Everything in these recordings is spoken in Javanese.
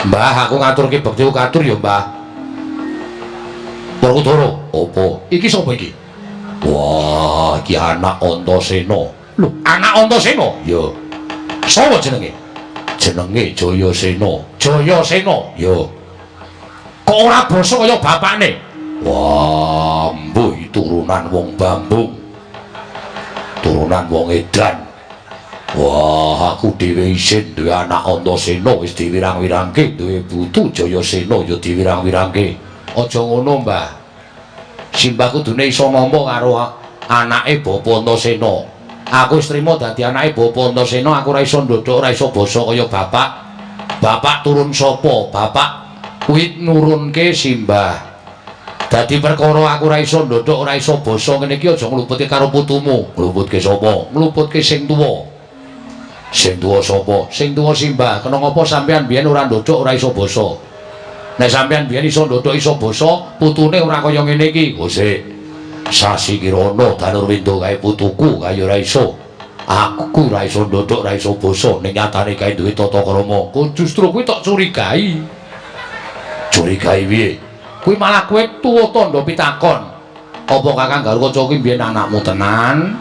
Mbah, aku ngaturke bekti katur ya, Mbah. Werkudara, apa? Iki sapa iki? Wah, iki anak Antasena. Lho, anak Antasena? Ya. Sapa jenenge? Jenenge Jayasena. Jayasena? Ya. Kok ora basa kaya bapakne? Wah, mbuh turunan wong Bambung. Turunan wong edan. Wah, aku dhewe isin duwe anak Antasena wis diwirang-wirangke, duwe putu Jayasena ya diwirang-wirangke. Aja ngono, Mbah. Simbah kudune iso nampa karo anake Bapa Antasena. Aku wis trima dadi anake Bapa Antasena, aku ora iso ndodhok, ora iso basa kaya bapak. Bapak turun sapa? Bapak kuwi nurunke simbah. Dadi perkara aku ora iso ndodhok, ora iso basa ngene iki aja ngluputke karo putumu. Ngluputke sapa? Ngluputke sing tuwa. Sing tuwa sapa? Sing tuwa simbah. Kena ngapa sampean biyen ora ndodhok, ora iso basa? Nek sampean biyen iso ndodhok iso basa, putune ora kaya ngene iki. Gosik. Sasi Kirana Danurwinda kae putuku kaya ora iso. Aku ora iso ndodhok, ora iso basa, ning nyatane kae duwe tata krama. Kok justru kuwi tok curigai. Curigai piye? Kuwi malah kowe tuwa tandha pitakon. Apa Kakang Garukaca kuwi biyen anakmu tenan?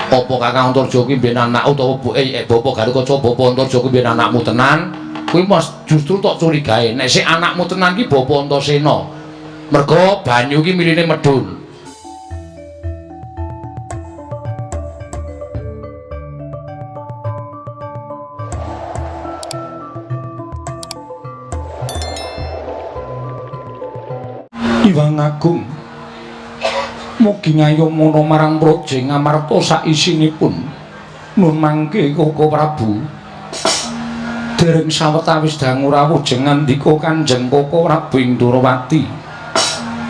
Apa Kakang Antarja kuwi biyen anak utawa Bapak Garukaca, Bapak Antarja kuwi biyen anakmu tenan? Kuwi mas justru tok curigae. Nek sik anakmu tenan ki Bapak Antasena. Mergo banyu ki miline medhun. Iwang Agung mugi ngayomana marang praja Ngamarta saisinipun nun mangke Koko Prabu. Dereng sawetawis dangu rawuh jeng ngandika Kanjeng Koko Prabu ing Ndorowati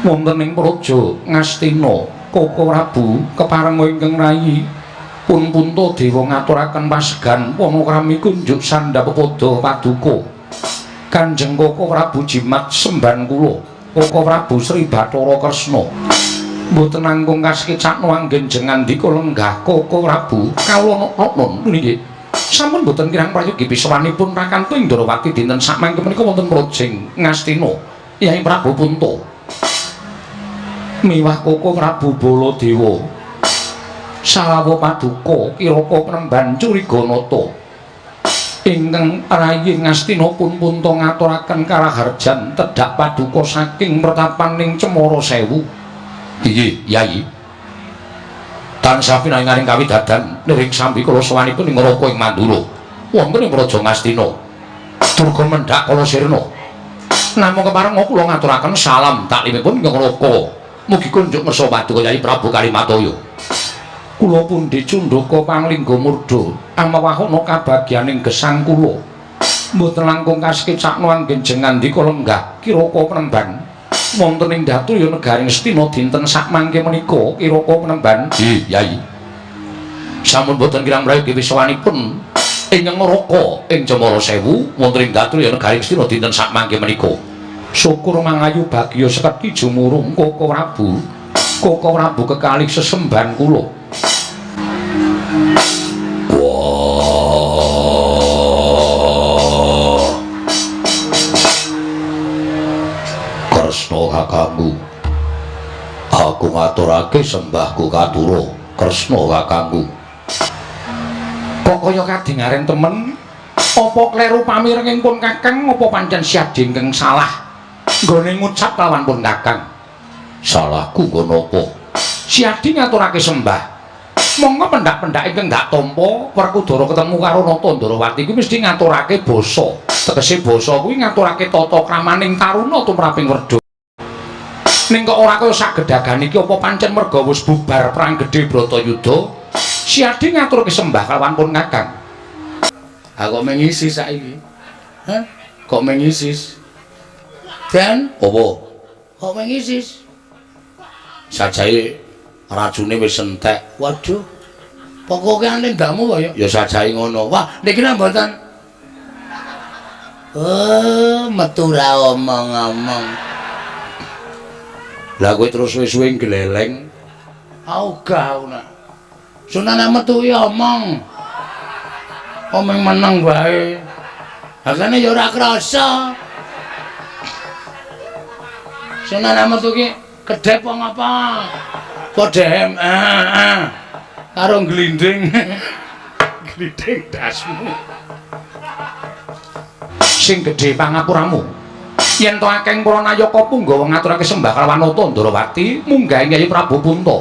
wonten ing praja Ngastina. Koko Prabu keparenga ingkang rayi pun Puntadewa ngaturaken pasegan panakrami kunjuk sandhap pepada paduka. Kanjeng Koko Prabu jimat semban kula. Koko Prabu Sri Bathara Kresna mboten langkung kasekecakno anggen jeng ngandika lenggah Koko Prabu. Kawula nun nggih sampun mboten kirang prayogi pisawanipun Rakanto ing Ndorowati dinten sakmangke menika wonten praja Ngastina Yai Prabu Punta miwah Koko Prabu Baladewa salawa paduka kiraka penemban Curiganata ingkang rayi Ngastina pun Punta ngaturaken karaharjan tedhak paduka saking pertapaning Cemara Sewu. Inggih, Yai. Tansah pinangaring kawidadan niring sambi kula sowanipun ing Raka ing Mandura. Wonten ing Praja Ngastina. Durga mendhak kala sirna. Namung kepareng kula ngaturaken salam taklimipun ing Raka. Mugi kunjuk ngersa paduka Yai Prabu Kalimataya. Kula pundi cundhaka panglingga murda amawahana kabagyaning gesang kula. Mboten langkung kasekecakno anggen jeng ngandika lenggah kiraka penemban wonten ing Datuya negaring Astina dinten sakmangke menika kiraka penemban. Nggih, Yai. Sampun boten kirang prayogi wisawanipun ing Raka ing Cemara Sewu wonten ing Datuya negaring Astina dinten sakmangke menika. Syukur mangayu bagya sekedhi jumurung Koko Prabu. Koko Prabu kekalih sesembahan kula. Wah. Kresna kakangku. Aku ngaturake sembahku katura Kresna kakangku. Kok kaya kadingaren temen? Apa kleru pamirenging pun kakang apa pancen siadi ingkang salah nggone ngucap lawan pun kakang? Salahku nggo napa? Siadi ngaturake sembah. Monggo pendak-pendak ingkang gak tampa Werkudara ketemu karo Nata Ndorowati kuwi mesti ngaturake basa. Tegese basa kuwi ngaturake tata kramaning taruna tumraping werda. Ning kok ora kaya sagedhagan iki apa pancen merga wis bubar perang gedhe Bratayuda? Siadi ngaturake sembah kalawan pun kakang. Ha kok mengisi saiki? Hah? Kok mengisis? Dan apa? Kok mengisis? Sajae racune wis entek. Waduh. Pokoke anendamu kaya ya sajae ngono. Wah, niki nang mboten. Oh, metu ra omong-omong. Lah kowe terus suwe-suwe gleleng. Ogah aku nak. Sunane metu ya omong. Omong meneng wae. Hakane ya ora krasa. Senane metu ki kedhep wong apa? Padha karo glinding. Glinding dasmu. Sing gedhe pangapuramu. Yen to akeh para nayaka punggawa ngaturake sembah kalawan Nata Ndrawati munggah ing Yayi Prabu Punta.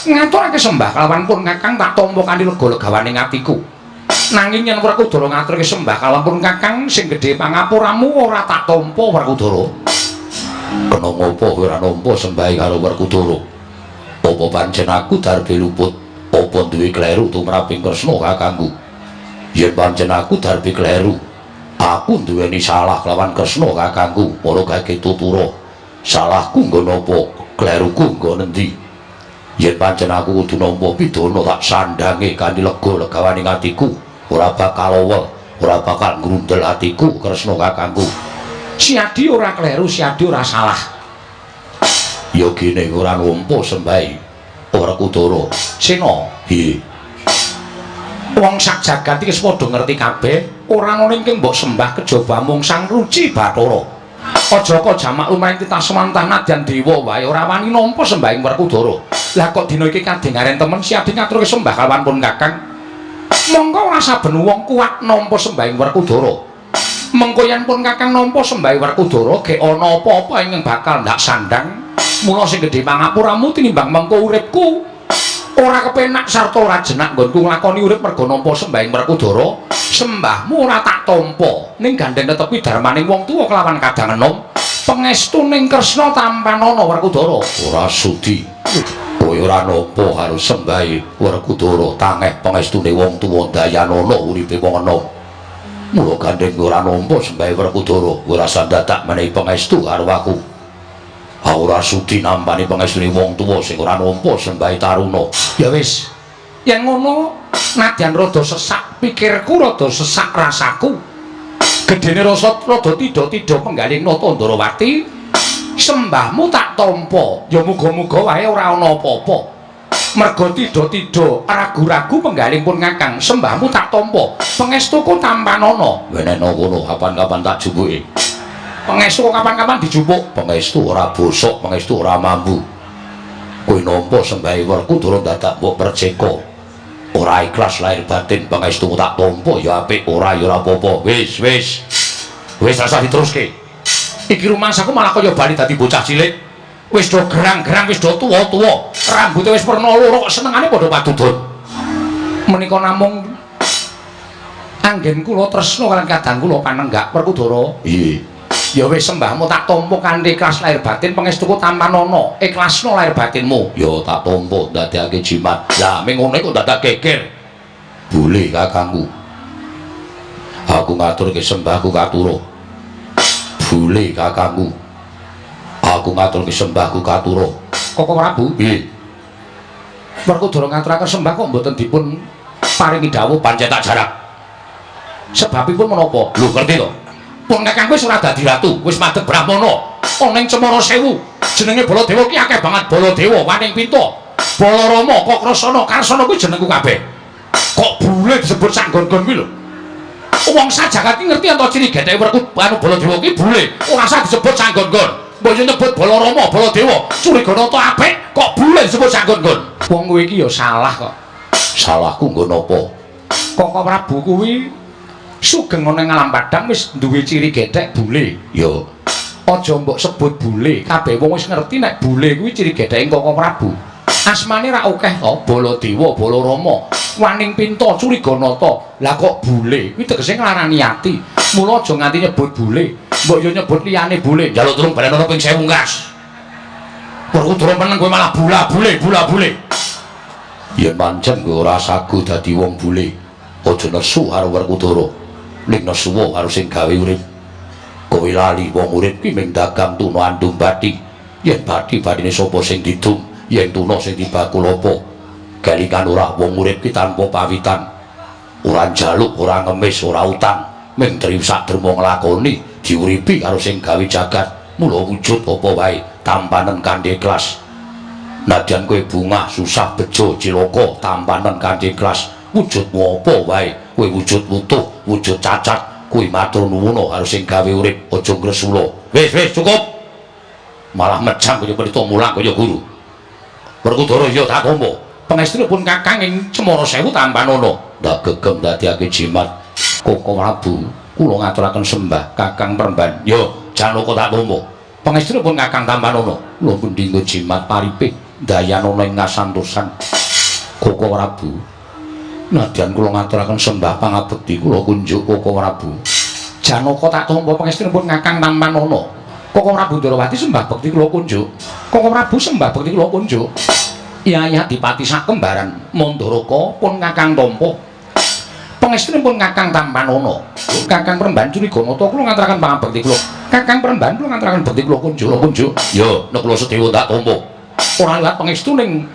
Ngaturake sembah kalawan pun Kakang tak tampa kanthi lega-legawane atiku. Nanging yen Werkudara ngaturake sembah kalawan pun Kakang sing gedhe pangapuramu ora tak tampa Werkudara. Kena ngopo kowe ora nampa sembahe karo Werkudara? Apa pancen aku darbe luput? Apa duwe kleru tumraping Kresna kakangku? Yen pancen aku darbe kleru, aku duweni salah lawan Kresna kakangku, para gage tutura. Salahku nggo napa? Kleruku nggo nendi? Yen pancen aku kudu nampa pidana tak sandange kanthi lega legawane atiku, ora bakal owel, ora bakal ngrundel atiku Kresna kakangku. Siadi ora kleru, Siadi ora salah. Ya gene ora nampa sembahe Werkudara. Sena, piye? Wong sak jagat iki wis padha ngerti kabeh, ora ana ingkang mbok sembah kejaba mung Sang Ruci Bathara. Aja kok jamak lumayan titasmantah nadyan dewa wae ora wani nampa sembahing Werkudara. Lah kok dina iki kadengaren temen Siadi ngaturke sembah kalawan pun Kakang. Mongko ora saben wong kuat nampa sembahing Werkudara. Mengko yen pun Kakang nampa sembahing Werkudara gek ana apa-apa ingkang bakal ndak sandang. Mula sing gedhe pangapuramu tinimbang mengko uripku ora kepenak sarta ora jenak nggonku nglakoni urip merga nampa sembahing Werkudara. Sembahmu ora tak tampa ning gandeng tetepi darmaning wong tuwa kelawan kadang enom pangestuning Kresna tampanana Werkudara. Ora sudi kowe ora nampa karo sembahe Werkudara, tangeh pangestune wong tuwa dayanana uripe wong enom. Mula gandeng ora nampa sembahe Werkudara, ora sandadak menehi pangestu karo aku. Ora sudi nampani pangestune wong tuwa sing ora nampa sembahe taruna. Ya wis, yen ngono nadyan rada sesak pikirku, rada sesak rasaku, gedene rasa rada tidha-tidha penggaling Nata Ndrawati, sembahmu tak tampa. Ya muga-muga wae ora ana apa-apa. Merga tidha-tidha ragu-ragu penggaling pun Kakang, sembahmu tak tampa, pangestuku tampanana. Wenehno kono kapan-kapan tak jumpuke. Pangestu kapan-kapan dijupuk. Pangestu ora bosok, pangestu ora mambu. Kowe nampa sembahe Werkudara dadak mbok perceka. Ora ikhlas lahir batin pangestu tak tampa ya apik, ora ya ora apa-apa. Wis, wis. Wis rasah diteruske. Iki rumangsaku malah kaya bali dadi bocah cilik. Wis do gerang-gerang, wis do tuwa-tuwa. Rambute wis werna loro kok senengane padha padudon. Menika namung anggen kula tresna kaliyan kadang kula panenggak Werkudara. Iya. Ya wis sembahmu tak tampa kanthi ikhlas lahir batin, pangestuku tampanana. Ikhlasno lahir batinmu. Ya tak tampa ndadekake jimat. Lah ming ngono iku dadak geger. Boleh kakangku. Aku ngaturke sembahku katura. Boleh kakangku. Aku ngaturke sembahku katura. Koko Prabu? Nggih. Werkudara ngaturaken sembah kok mboten dipun paringi dawuh pancen tak jarak. Sebabipun menapa? Lho ngerti to? Pun Kakang wis ora dadi ratu, wis madhep brahmana. Ana ing Cemara Sewu. Jenenge Baladewa ki akeh banget Baladewa, Waning Pinta, Balarama, Kakrasana, Karsana kuwi jenengku kabeh. Kok bule disebut sak nggon-nggon kuwi lho. Wong sajagat ki ngerti ento ciri getheke Werku anu Baladewa ki bule, ora usah disebut sak nggon-nggon. Mbok yo nyebut Balarama, Baladewa, Curiganata apik, kok bule disebut sak nggon-nggon. Wong kowe iki ya salah kok. Salahku nggo napa? Koko Prabu kuwi sugeng ana ing alam padang wis duwe ciri gethek bule. Ya aja mbok sebut bule, kabeh wong wis ngerti nek bule kuwi ciri getheke Koko Prabu. Asmane ra akeh to, Baladewa, Balarama, Waning Pinta, Curiganata. Lah kok bule kuwi tegese nglarani ati. Mula aja nganti nyebut bule, mbok yo nyebut liyane bule. Njaluk tulung balenono ping 1000 kas. Werkudara meneng kowe malah bula-bule, bula-bule. Yen pancen kowe ora sagu dadi wong bule, aja nesu karo Werkudara. Ning nesuwa karo sing gawe urip. Kowe lali wong urip ki ming dagang tuna andum bathi. Yen bathi bathine sapa sing didum, yen tuna sing dibakul apa? Kelingan ora wong urip ki tanpa pawitan. Ora njaluk, ora ngemis, ora utang, ming trisak derma nglakoni diuripi karo sing gawe jagat. Mula wujud apa wae tampanen kanthi ikhlas. Nadyan kowe bungah, susah, bejo, cilaka, tampanen kanthi ikhlas. Wujudmu apa wae, kowe wujud wutuh, wujud cacat, Kuwi matur nuwun karo sing gawe urip, aja ngresula. Wis wis cukup. Malah mejang kaya pendhita mulang kaya guru. Werkudara ya tak tampa. Pangestunipun Kakang ing Cemara Sewu tampanana. Ndak gegem dadiake jimat. Koko Prabu, kula ngaturaken sembah Kakang Premban. Ya, Janaka tak tampa. Pangestunipun Kakang tampanana. Kula mendinggo jimat paripih dayanana ing kasantosan. Koko Prabu, nadyan kula ngaturaken sembah pangabekti kula kunjuk Koko Prabu. Janaka tak tampa pangestunipun Kakang tampanana. Koko Prabu Ndorowati sembah bekti kula kunjuk. Koko Prabu sembah bekti kula kunjuk. Yaya Dipati sakembaran Mandaraka pun Kakang tampa. Pangestunipun Kakang tampanana. Kakang Premban Curiganata kula ngaturaken pangabekti kula. Kakang Premban kula ngaturaken bekti kula kunjuk. Kula kunjuk. Ya, nek kula Sedewa tak tampa. Ora liwat pangestu ning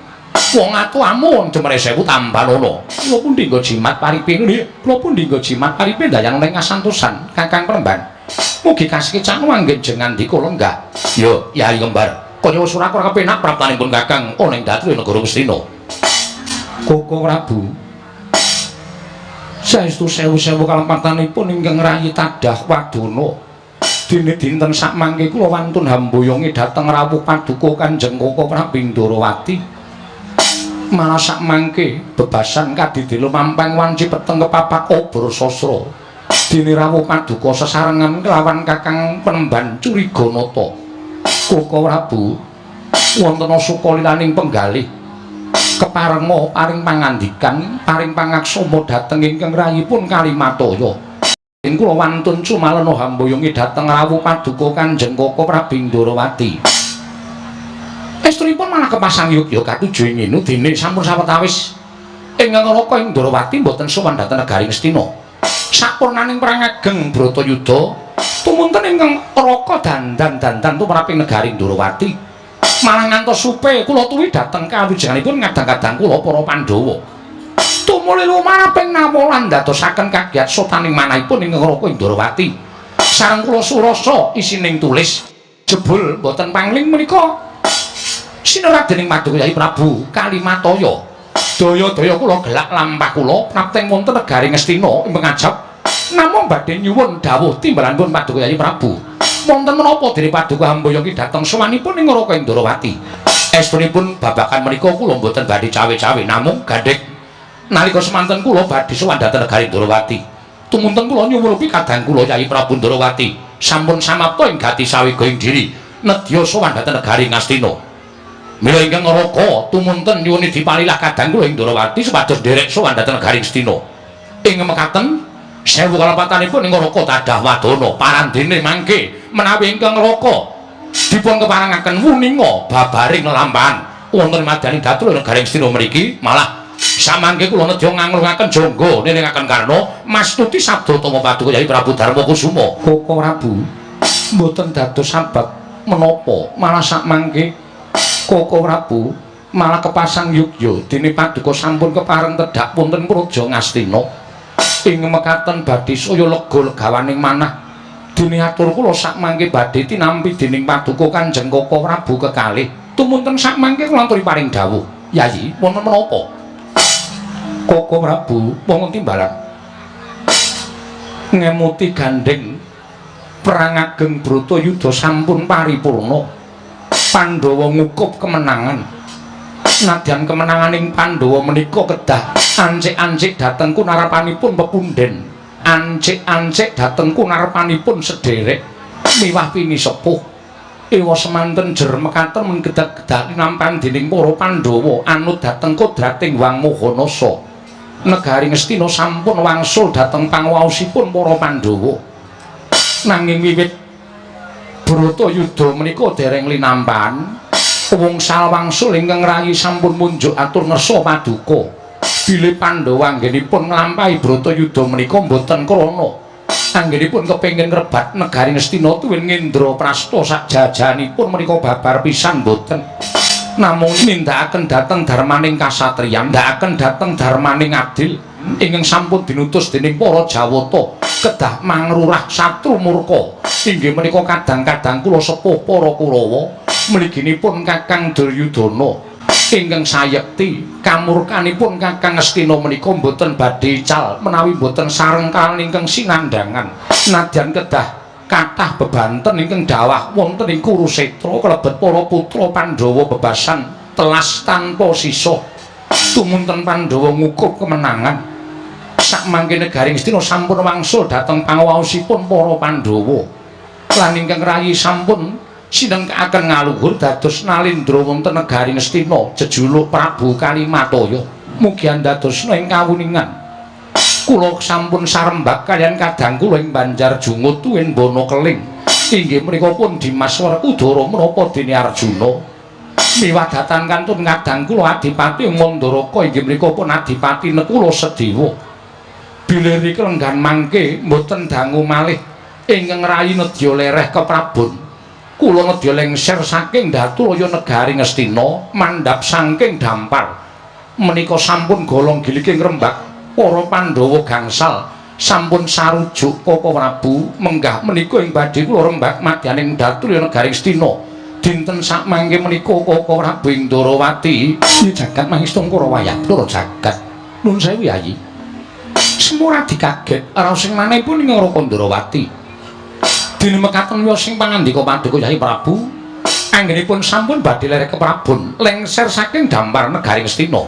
wong atuamu Cemara Sewu tampanana. Kula pundi nggo jimat paripe ngene. Kula pundi nggo jimat paripe ndayang ning kasantosan Kakang Premban. Mugi kasekecak anggen jengandika lenggah. Ya, Yayi Kembar. Kaya wis ora kepenak praptanipun Kakang ana ing dhatri negara Ngastina. Koko Prabu, saestu sewu-sewu kalempatanipun ingkang rayi tadah wadana. Dene dinten sakmangke kula wantun hamboyongi dhateng rawuh paduka Kanjeng Koko Prabu Ndorowati. Malah sakmangke bebasan kadidela mampang wanci peteng kepapak obor sasra. Dene rawuh paduka sesarengan kelawan Kakang Premban Curiganata. Koko Prabu, wonten sukalilaning penggalih keparenga paring pangandikan paring pangaksama dhateng ingkang rayipun Kalimataya. Ing kula wantun cumalena hamboyongi dhateng rawuh paduka Kanjeng Koko Prabu Ndorowati. Estunipun malah kepasang yogya katuju ing ngene dene sampun sawetawis ingkang Raka ing Ndorowati mboten sowan dhateng negari Ngastina. Sapurnaning perang ageng Bratayuda tumunten ingkang Raka dandan-dandan tumraping negari Ndorowati. Malah ngantos supe kula tuwi dhateng kawijayanipun ngadang-kadang kula para Pandhawa. Tumuli lumaraping nawolan ndadosaken kagiat sotaning manahipun ingkang Raka ing Ndorowati. Sareng kula surasa isining tulis jebul mboten pangling menika sinerat dening Paduka Yayi Prabu Kalimataya. Daya-daya kula gelak lampah kula prapteng wonten negari Ngastina ing pengajap namung badhe nyuwun dawuh timbalanipun Paduka Yayi Prabu. Wonten menapa dene Paduka hamboyongi dhateng sowanipun ing Raka ing Ndorowati? Estunipun babagan menika kula mboten badhe cawe-cawe namung gandhek nalika semanten kula badhe sowan dhateng negari Ndorowati. Tumunten kula nyuwun kadang kula Yayi Prabu Ndorowati sampun samapta ing gati sawega ing diri nedya sowan dhateng negari Ngastina. Mila ingkang Raka tumunten nyuwun dipalilah kadang kula ing Ndorowati supados nderek sowan dhateng negari Ngastina. Ing mekaten sewu kalepatanipun ing Raka tadah wadana parandene mangke menawi ingkang Raka dipun keparengaken wuninga babaring lelampahan wonten madyaning datul negari Ngastina mriki malah samangke kula nedya nganglungaken jangga nilingaken karna mastuti sabda tama Paduka Yayi Prabu Darma Kusuma. Koko Prabu mboten dados sabab menapa malah sakmangke Koko Prabu malah kepasang yogya dene paduka sampun kepareng tedhak wonten Praja Ngastina. Ing mekaten badhe saya lega legawaning manah dene atur kula sakmangke badhe tinampi dening paduka Kanjeng Koko Prabu kekalih. Tumunten sakmangke kula aturi paring dawuh. Yayi, wonten menapa? Koko Prabu wonten timbalan ngemuti gandheng perang ageng Bratayuda sampun paripurna. Pandhawa ngukup kemenangan. Nadyan kemenanganing Pandhawa menika kedah ancik-ancik dhateng kunarapanipun pepundhen, ancik-ancik dhateng kunarapanipun sederek miwah pinisepuh. Ewa semanten jer mekaten menggedak-gedak linampan dening para Pandhawa anut dhateng kodrating Wang Mahanasa. Negari Ngastina sampun wangsul dhateng pangwaosipun para Pandhawa. Nanging wiwit Bratayuda menika dereng linampan, wungsal wangsul ingkang rayi sampun munjuk atur ngersa paduka. Bilih Pandhawa anggenipun nglampahi Bratayuda menika mboten krana anggenipun kepengin ngrebat negari Ngastina tuwin Ngendraprasta sakjajanipun menika babar pisan mboten. Namung nindakaken dhateng darmaning kasatriyan, ndakaken dhateng darmaning adil ingkang sampun dinutus dening para Jawata kedah mangrurah satru murka. Inggih menika kadang-kadang kula sepuh para Kurawa mliginipun Kakang Duryudana. Ingkang sayekti kamurkanipun Kakang Ngastina menika mboten badhe ical menawi mboten sareng kaliyan ingkang sinandhangan. Nadyan kedah kathah bebanten ingkang dawah wonten ing Kurusetra kalebet para putra Pandhawa bebasan telas tanpa sisa. Tumunten Pandhawa ngukup kemenangan. Sakmangke negari Ngastina sampun wangsul dhateng panguwaosipun para Pandhawa. Lan ingkang rayi sampun sinengkaken ngaluhur dados Nalendra wonten negari Ngastina jejuluk Prabu Kalimataya. Mugi andadosna ing kawuningan. Kula sampun sarembag kaliyan kadang kula ing Banjar Jungut tuwin Bana Keling. Inggih menika pun Dimas Werkudara menapa dene Arjuna. Miwadatan kantun kadang kula Adipati Mandaraka inggih menika pun Adipati Nekula Sedewa. Bilih riki lenggan mangke mboten dangu malih ingkang rayi nedya lereh keprabon. Kula nedya lengser saking Datulaya negari Ngastina mandhap saking dampar. Menika sampun golong giliking rembag para Pandhawa gangsal sampun sarujuk Koko Prabu menggah menika ing badhe kula rembag madyaning Datulaya negari Ngastina. Dinten sakmangke menika Koko Prabu ing Ndarawati jagat mangistungkara wayah Bathara jagat. Nun sewu Yayi. Semua dikaget raos sing manehipun ing Raka Ndarawati. Dene mekaten wiyos sing pangandika Paduka Yayi Prabu anggenipun sampun badhe lereh keprabon lengser saking dampar negari Ngastina.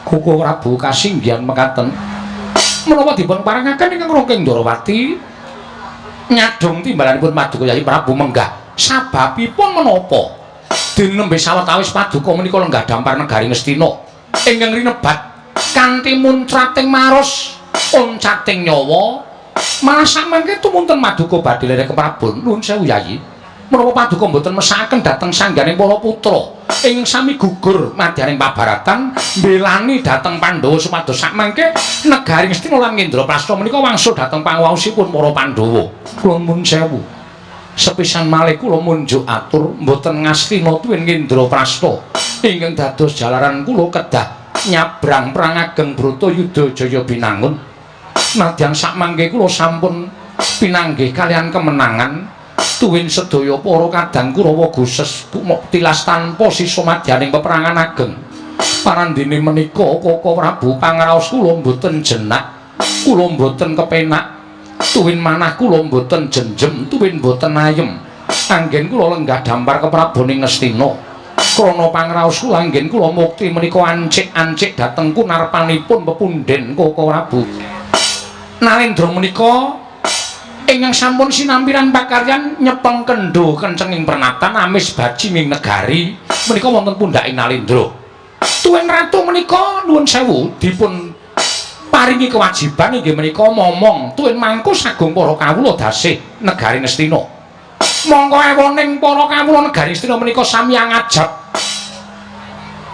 Koko Prabu kasinggihan mekaten menapa dipun parengaken ingkang Raka Ndarawati nyadong timbalanipun Paduka Yayi Prabu menggah sababipun menapa dene nembe sawetawis Paduka menika lenggah dampar negari Ngastina ingkang rinebat kanthi muncrating maros oncating nyawa. Malah samangke tumunten Maduka badhe lereh keprabon. Nuwun sewu Yayi, menapa Paduka mboten mesakaken dhateng sangganing para putra ingkang sami gugur madyaning pabaratan mbelani dhateng Pandhawa supados samangke negari Ngastina lan Indraprasta menika wangsul dhateng panguwaosipun para Pandhawa. Kula nuwun sewu, sepisan malih kula munjuk atur mboten Ngastina tuwin Indraprasta ingkang dados jalaran kula kedah nyabrang perang ageng Bratayuda Jaya Binangun. Nadyan sakmangke kula sampun pinanggih kaliyan kemenangan tuwin sedaya para kadang Kurawa goses tilas tanpa sisa madyaning peperangan ageng. Parandene menika Koko Prabu pangraos kula mboten jenak, kula mboten kepenak, tuwin manah kula mboten jenjem, tuwin mboten ayem. Anggen kula lenggah dampar keprabon ing Ngastina. Krana pangraos kula anggen kula mukti menika ancik-ancik dhateng kunarpanipun pepundhen Koko Prabu. Nalendra menika ingkang sampun sinampiran pakaryan nyepeng kendho kencenging pernatan amis baji ing negari menika wonten pundhaking Nalendra. Tuwin ratu menika nuwun sewu dipun paringi kewajiban inggih menika momong tuwin mangku sagung para kawula dasih negari Ngastina. Mongko ewoning para kawula negari Ngastina menika sami ngajab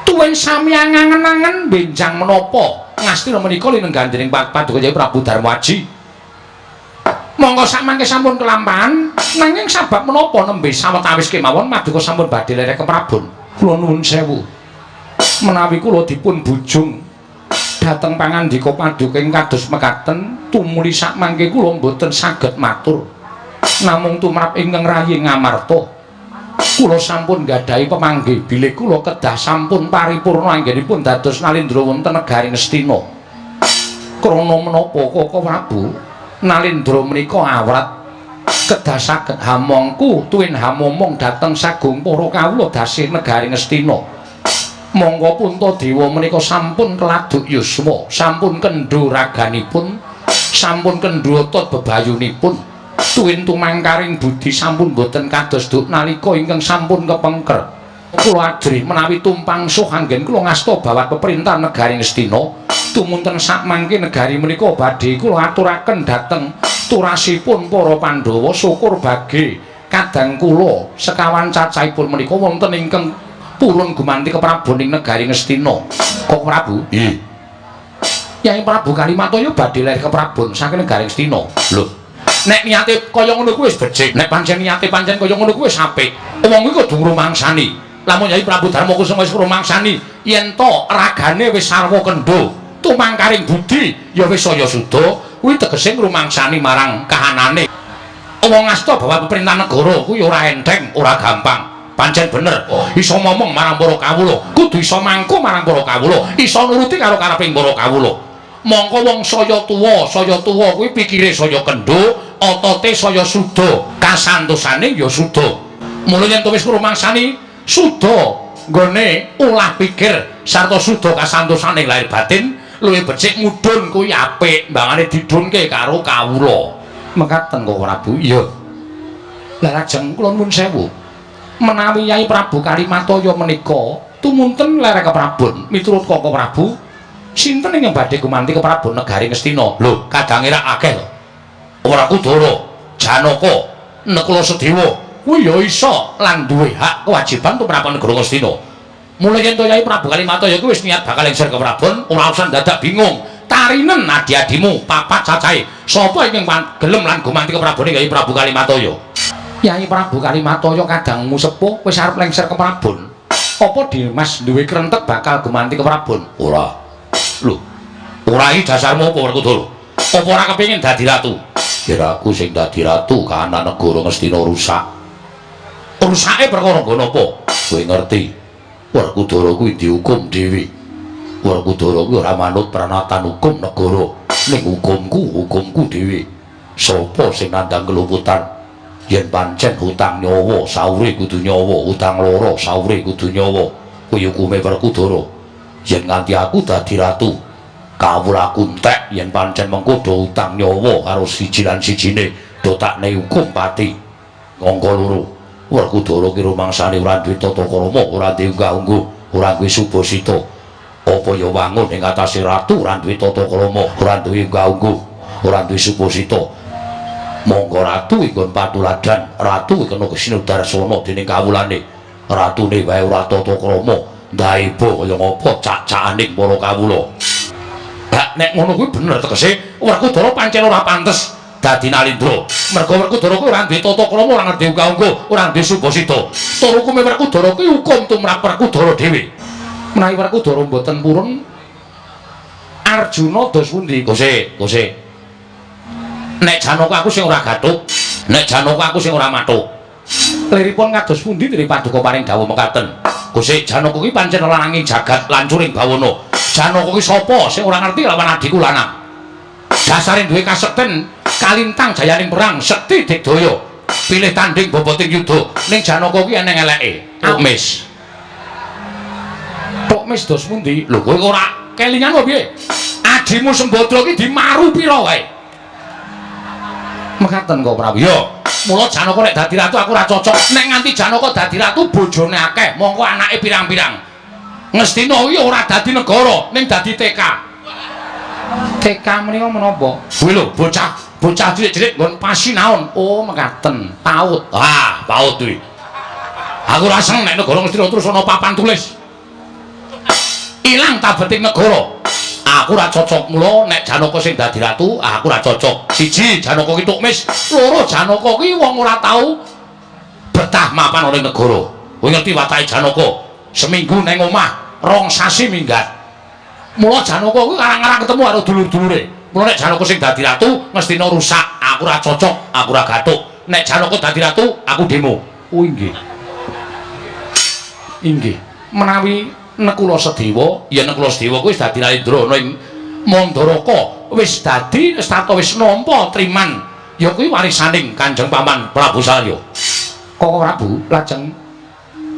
tuwin sami angen-angen benjang menapa Ngastina menika linenggan dening Paduka Yayi Prabu Darmaji. Monggo samangke sampun kelampahan nanging sabab menapa nembe sawetawis kemawon Maduka sampun badhe lereh keprabon. Kula nuwun sewu menawi kula dipun bujung dhateng pangandika Paduka ing kados mekaten tumuli sakmangke kula mboten saged matur. Namung tumrap ingkang rayi Ngamarta kula sampun nggadahi pemanggih bilih kula kedah sampun paripurna anggenipun dados Nalendra wonten negari Ngastina. Krana menapa Koko Prabu Nalendra menika awrat kedah saged hamongku tuwin hamomong dhateng sagung para kawula dasih negari Ngastina. Mongko Puntadewa menika sampun keladuk yuswa, sampun kendho raganipun, sampun kendho otot bebayunipun. Tuwin tumangkaring budi sampun boten kados duk nalika ingkang sampun kepengker. Kula ajrih menawi tumpang suh anggen kula ngasta bawat peperintahan negari Ngastina. Tumunten sakmangke negari menika badhe kula aturaken dhateng turasipun para Pandhawa syukur bage kadang kula sekawan cacahipun menika wonten ingkang purun gumanti keprabon ing negari Ngastina. Kok Prabu? Nggih. Yai Prabu Kalimataya badhe ler keprabon saking negari Ngastina. Lho, nek niate kaya ngono kuwi wis becik. Nek pancen niate pancen kaya ngono kuwi wis apik. Wong kuwi kudu ngrumangsani. Lamun Yai Prabu Darma Kusuma wis ngrumangsani yen to ragane wis sarwa kendho, tumangkaring budi ya wis saya suda, kuwi tegese ngrumangsani marang kahanane. Wong ngasta bahwa pemerintahan negara kuwi ora enteng, ora gampang. Pancen bener, iso momong marang para kawula, kudu iso mangku marang para kawula, iso nuruti karo kareping para kawula. Mongko wong saya tuwa kuwi pikire saya kendho, otote saya suda, kasantosane ya suda. Mula yen to wis rumangsani suda nggone ulah pikir sarta suda kasantosane lahir batin, luwih becik mudhun kuwi apik, mbangane didhunke karo kawula. Mekaten kok Prabu. Iya. Lah lajeng kula nuwun sewu. Menawi Yai Prabu Kalimataya menika tumunten lerek keprabon miturut Koko Prabu, sinten ingkang badhe gumanti keprabon negari Ngastina? Lho, kadange rak akeh to. Werkudara, Janaka, Nakula Sadewa kuwi ya iso lan duwe hak kewajiban tumrap negara Ngastina. Mula yen to Yai Prabu Kalimataya kuwi wis niat bakal lengser keprabon, ora usah dadak bingung. Tarinen adi-adimu papat cacahe. Sapa ingkang gelem lan gumanti keprabone Yai Prabu Kalimataya? Yai Prabu Kalimataya kadangmu sepuh wis arep lengser keprabon. Apa Dimas duwe krentek bakal gumanti keprabon? Ora. Lho, ora iki dasarmu apa Werkudara? Apa ora kepengin dadi ratu? Ya aku sing dadi ratu kahanan negara Ngastina rusak. Rusake perkara nggon apa? Kowe ngerti. Werkudara kuwi dihukum dhewe. Werkudara kuwi ora manut pranatan hukum negara. Ning hukumku, hukumku dhewe. Sapa sing nandhang keluputan? Yen pancen hutang nyawa, saure kudu nyawa, hutang loro, saure kudu nyawa. Kuwi hukume Werkudara. Yen nganti aku dadi ratu, kawulaku entek yen pancen mengko do utang nyawa karo siji lan sijine, do takne hukum pati. Angka loro, Werkudara ki rumangsane ora duwe tata krama, ora duwe unggah-ungguh, ora duwe subasita. Apa ya wangun ing atase ratu ora duwe tata krama, ora duwe unggah-ungguh, ora duwe subasita. Monggo ratu inggon patuladan, ratu kena kesinudarsana dening kawulane. Ratune wae ora tata krama, ndaeba kaya ngapa cak-cakaning para kawula. Lah nek ngono kuwi bener tegese Werkudara pancen ora pantes dadi Nalindra. Mergo Werkudara kuwi ora duwe tata krama, ora ngerti unggah-ungguh, ora duwe subasita. Tur hukume Werkudara kuwi hukum tumrap Werkudara dhewe. Menawi Werkudara mboten purun, Arjuna dos pundi? Kose, kose. Nek Janaka aku sing ora gathuk, nek Janaka aku sing ora mathuk. Liripun kados pundi dene paduka paring dawuh mekaten? Gusti Janaka kuwi pancen lananging jagat lancuring bawana. Janaka kuwi sapa sing ora ngerti lawan adhiku lanang? Dasare duwe kasekten kalintang jayaning perang, sekti digdaya. Pilih tanding boboting yuda. Ning Janaka kuwi eneng eleke. Tukmis. Tukmis dos pundi? Lho kowe ora kelingan apa piye? Adhimu Sembadra ki dimaru pira wae? Mekaten kok Prabu. Ya, mula Janaka nek dadi ratu aku ora cocok. Nek nganti Janaka dadi ratu bojone akeh, mongko anake pirang-pirang. Ngastina kuwi ora dadi negara, ning dadi TK. TK menika menapa? Kuwi lho, bocah, bocah cilik-cilik nggon pasinaon. Oh, mekaten. PAUD. Ah, PAUD kuwi. Aku ora seneng nek negara Ngastina terus ana papan tulis. Ilang tabeting negara. Aku ora cocok, mula nek Janaka sing dadi ratu, aku ora cocok. Siji, Janaka ki tukmis, loro Janaka ki wong ora tau betah mapan ana ing negara. Kowe ngerti watake Janaka, seminggu neng omah, 2 sasi minggat. Mula Janaka kuwi arang-arang ketemu karo dulur-dulure. Mula nek Janaka sing dadi ratu, Ngastina rusak. Aku ora cocok, aku ora gathuk. Nek Janaka dadi ratu, aku demo. Oh inggih. Inggih. Menawi Nakula Sadewa, ya Nakula Sadewa kuwi wis dadi Nalindra ana ing Mandaraka, wis dadi sarta wis nampa triman. Ya kuwi warisaning Kanjeng Paman Prabu Salya. Koko Prabu, lajeng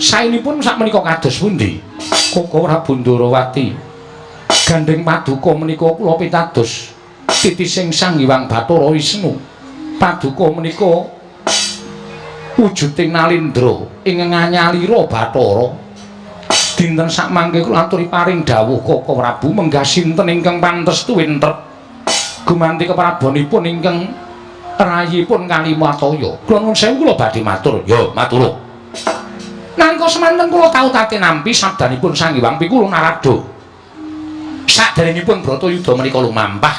saenipun sakmenika kados pundi? Koko Prabu Ndorowati, gandheng paduka menika kula pitados titising Sang Hyang Bathara Wisnu. Paduka menika wujuding Nalindra ingkang nganyalira Bathara. Dinten sakmangke kula aturi paring dawuh Koko Prabu menggah sinten ingkang pantes tuwintrep gumanti keprabonipun ingkang rayipun Kalimataya. Kula nuwun sewu kula badhe matur. Ya, matur. Nalika semanten kula tau tate nampi sabdanipun Sang Hyang Pikulu Narada. Saderengipun Bratayuda menika lumampah,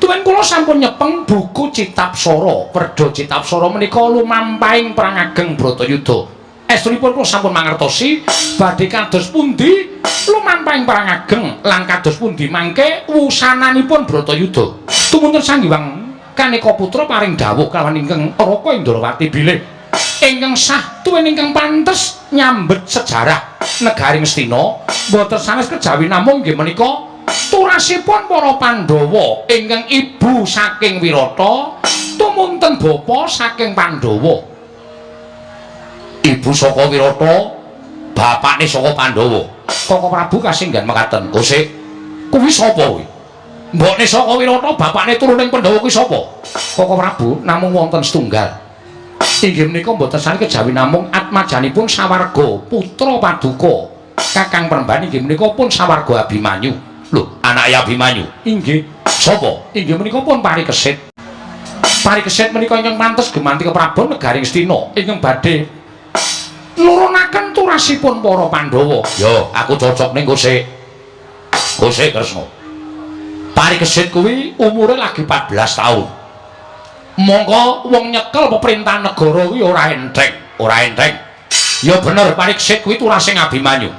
tuwin kula sampun nyepeng buku Citapsara. Werda Citapsara menika lumampahing perang ageng Bratayuda. Estunipun kula sampun mangertosi badhe kados pundi lumampahing perang ageng lan kados pundi mangke wusananipun Bratayuda. Tumunten Sang Hyang Kaneka Putra paring dawuh kalawan ingkang Raka Indrawati bilih Ingkang sah tuwin ingkang pantes nyambet sejarah negari Ngastina boten sanes kejawi namung nggih menika turasipun para Pandhawa ingkang ibu saking Wirata tumunten bapa saking Pandhawa. Ibu saka Wirata, bapakne saka Pandhawa. Koko Prabu kasinggan mekaten. Kosek, kuwi sapa kuwi? Mbokne saka Wirata, bapakne turuning Pandhawa kuwi sapa? Koko Prabu namung wonten setunggal. Inggih menika mboten sanes kejawi namung atmajanipun sawarga putra paduka Kakang Premban inggih menika pun sawarga Abimanyu. Lho, anake Abimanyu? Inggih. Sapa? Inggih menika pun Parikesit. Parikesit menika ingkang pantes gemanti keprabon negari Ngastina ingkang badhe nurunaken turasipun para Pandhawa. Yo, aku cocok ning Kosek. Kosek Kresna. Parikesit kuwi umure lagi 14 taun. Mongko wong nyekel peperintahan negara kuwi ora enteng, ora enteng. Ya bener Parikesit kuwi turasing Abimanyu.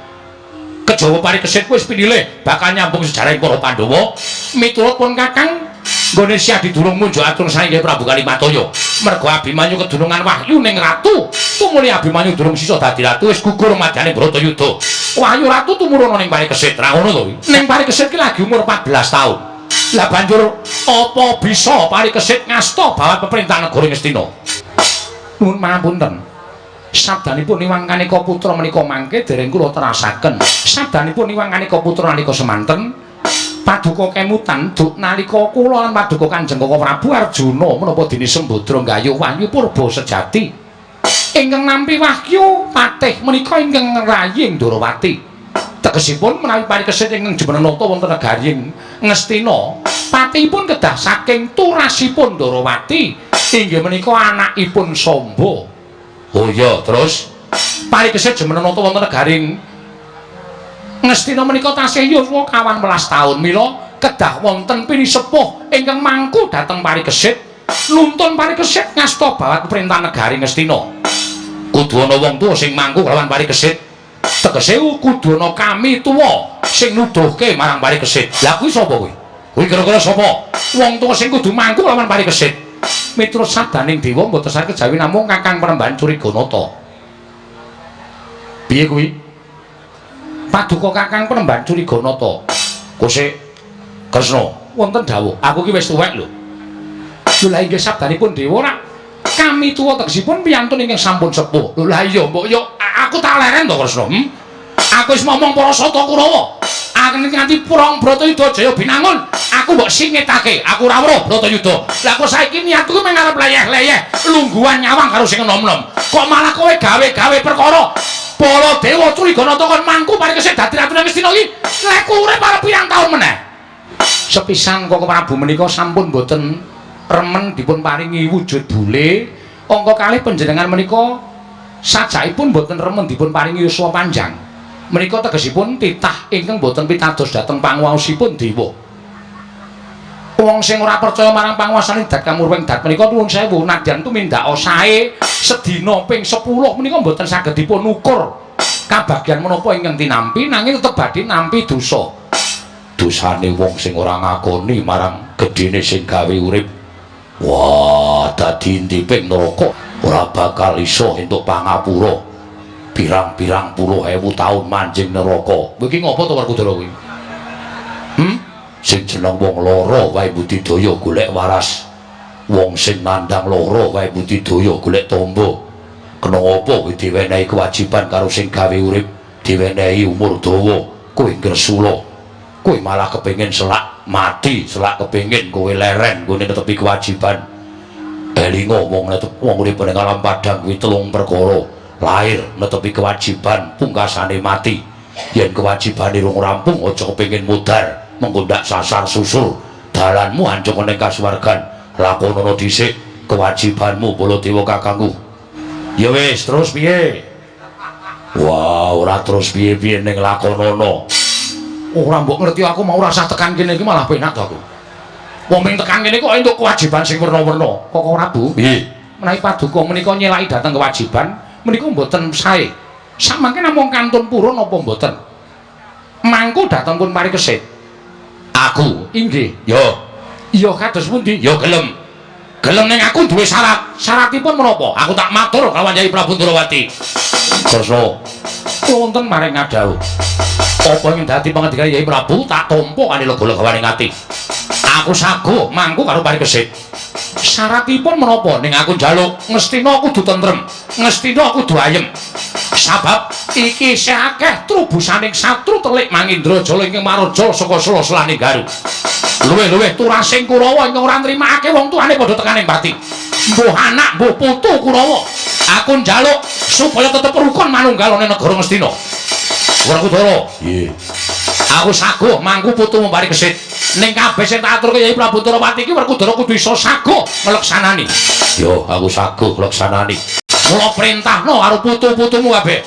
Kejawa Parikesit kuwi wis pinilih bakal nyambung sejarah para Pandhawa miturut pun Kakang nggone Syah Didurung munjuk atur saking Prabu Kalimataya. Mergo Abimanyu kedunungan wahyu ning ratu, tumuli Abimanyu durung sisa dadi ratu wis gugur madyane Bratayuda. Wahyu ratu tumurun ning Parikesit, ra ngono to kuwi. Ning Parikesit ki lagi umur 14 taun. Lah banjur apa bisa Parikesit ngasta bawat pemerintahan negara Ngastina? Nuwun pangapunten. Sabdanipun Iwang Kaneka Putra menika mangke dereng kula terasaken. Sabdanipun Iwang Kaneka Putra nalika semanten paduka kemutan duk nalika kula lan paduka Kanjeng Koko Prabu Arjuna menapa dene Sembadra nggayuh wahyu purba sejati. Ingkang nampi wahyu patih menika ingkang ngraying Ndorowati. Tegesipun menawi Parikesit ingkang jumeneng nata wonten negari Ngastina, patihipun kedah saking turasipun Ndorowati inggih menika anakipun Samba. Oh iya, terus Parikesit jumeneng nata wonten negari Ngastina menika tasih yuswa 18 taun, mila kedah wonten pinisepuh ingkang mangku dhateng Parikesit nuntun Parikesit ngasta bawat pemerintahan negari Ngastina. Kudu ana wong tuwa sing mangku kelawan Parikesit. Tegese kudu ana kami tuwa sing nuduhke marang Parikesit. Lah kuwi sapa kuwi? Kuwi kira-kira sapa? Wong tuwa sing kudu mangku kelawan Parikesit. Miturut sabdaning dewa mboten saged kejawi namung Kakang Premban Curiganata. Piye kuwi? Paduka Kakang Premban Curiganata. Kosek Kresna, wonten dawuh. Aku ki wis tuwek lho. Lho lah inggih sabdanipun dewa rak kami tuwa tegesipun piyantun ingkang sampun sepuh. Lho lah iya mbok yo aku tak leren to Kresna. Aku wis momong para Sata Kurawa. Aku nganti prong Bratayuda Jaya Binangun, aku mbok singitake. Aku ora weruh Bratayuda. Lah kok saiki niatku mung arep leyeh-leyeh lungguhan nyawang karo sing enom-enom. Kok malah kowe gawe-gawe perkara Baladewa Curiganata kon mangku Parikesit dadi ratu nang Ngastina iki. Lek urip arep pirang taun meneh. Sepisan Koko Prabu menika sampun boten remen dipun paringi wujud bule. Angka kalih panjenengan menika sajakipun boten remen dipun paringi yuswa panjang. Menika tegesipun titah ingkang boten pitados dhateng panguwaosipun dewa. Wong sing ora percaya marang panguwasane dat kamurwing dat menika nuwun sewu nadyan tumindak sae sedina ping 10 menika mboten saged dipun ukur kabagyan menapa ingkang tinampi nanging tetep badhe nampi dosa. Dosane wong sing ora ngakoni marang gedhene sing gawe urip. Wah, dadi intiping neraka ora bakal iso entuk pangapura. Pirang-pirang puluh ewu taun manjing neraka. Kowe iki ngopo to Werkudara kuwi? Sing jeneng wong lara wae budidaya golek waras. Wong sing nandhang lara wae budidaya golek tombo. Kena apa kowe diwenehi kewajiban karo sing gawe urip, diwenehi umur dawa, kowe ngresula. Kowe malah kepengin selak mati, selak kepengin kowe leren nggone netepi kewajiban. Elinga wong netep wong urip ning alam padhang kuwi telung perkara. Lahir netepi kewajiban, pungkasane mati. Yen kewajibane rung rampung aja kepengin mudhar, mengko ndak sasar susur dalanmu anjuk ning kasuwargan. Lakonono dhisik kewajibanmu Baladewa kakangku. Ya wis, terus piye? Wah, ora terus piye-piye ning lakonono. Ora mbok ngerti aku mau ora usah tekan kene iki malah penak to aku. Wong ming tekan kene kok entuk kewajiban sing werna-werna. Koko Prabu, piye? Menawi paduka menika nyelaki dhateng kewajiban menika mboten sae. Samangke namung kantun purun apa mboten? Mangku dhateng pun Parikesit. Aku inggih. Yo. Iya kados pundi? Yo gelem. Gelem ning aku duwe syarat. Syaratipun menapa? Aku tak matur kalawan Yai Prabu Ndrawati. Kresna, wonten maring ngadhawuh. Apa ing dadi pangendikane Yai Prabu tak tampa kanthi lega-legawaning ati. Aku saguh mangku karo Parikesit. Syaratipun menapa? Ning aku njaluk Ngastina kudu tentrem, Ngastina kudu ayem. Sabab iki isih akeh trubusaning satru telik Mangindrajala ingkang maraja saka sela-selaning Garu. Luwih-luwih turasing Kurawa ingkang ora nrimakake wong tuane padha tekaning pati. Mbuh anak, mbuh putu Kurawa. Aku njaluk supaya tetep rukun manunggal ana negara Ngastina. Werkudara, nggih. Aku saguh mangku putumu Parikesit. Ning kabeh sing tak aturke Yai Prabu Ndrawati iki Werkudara kudu iso saguh ngleksanani. Yo, aku saguh ngleksanani. Mula perintahno karo putu-putumu kabeh.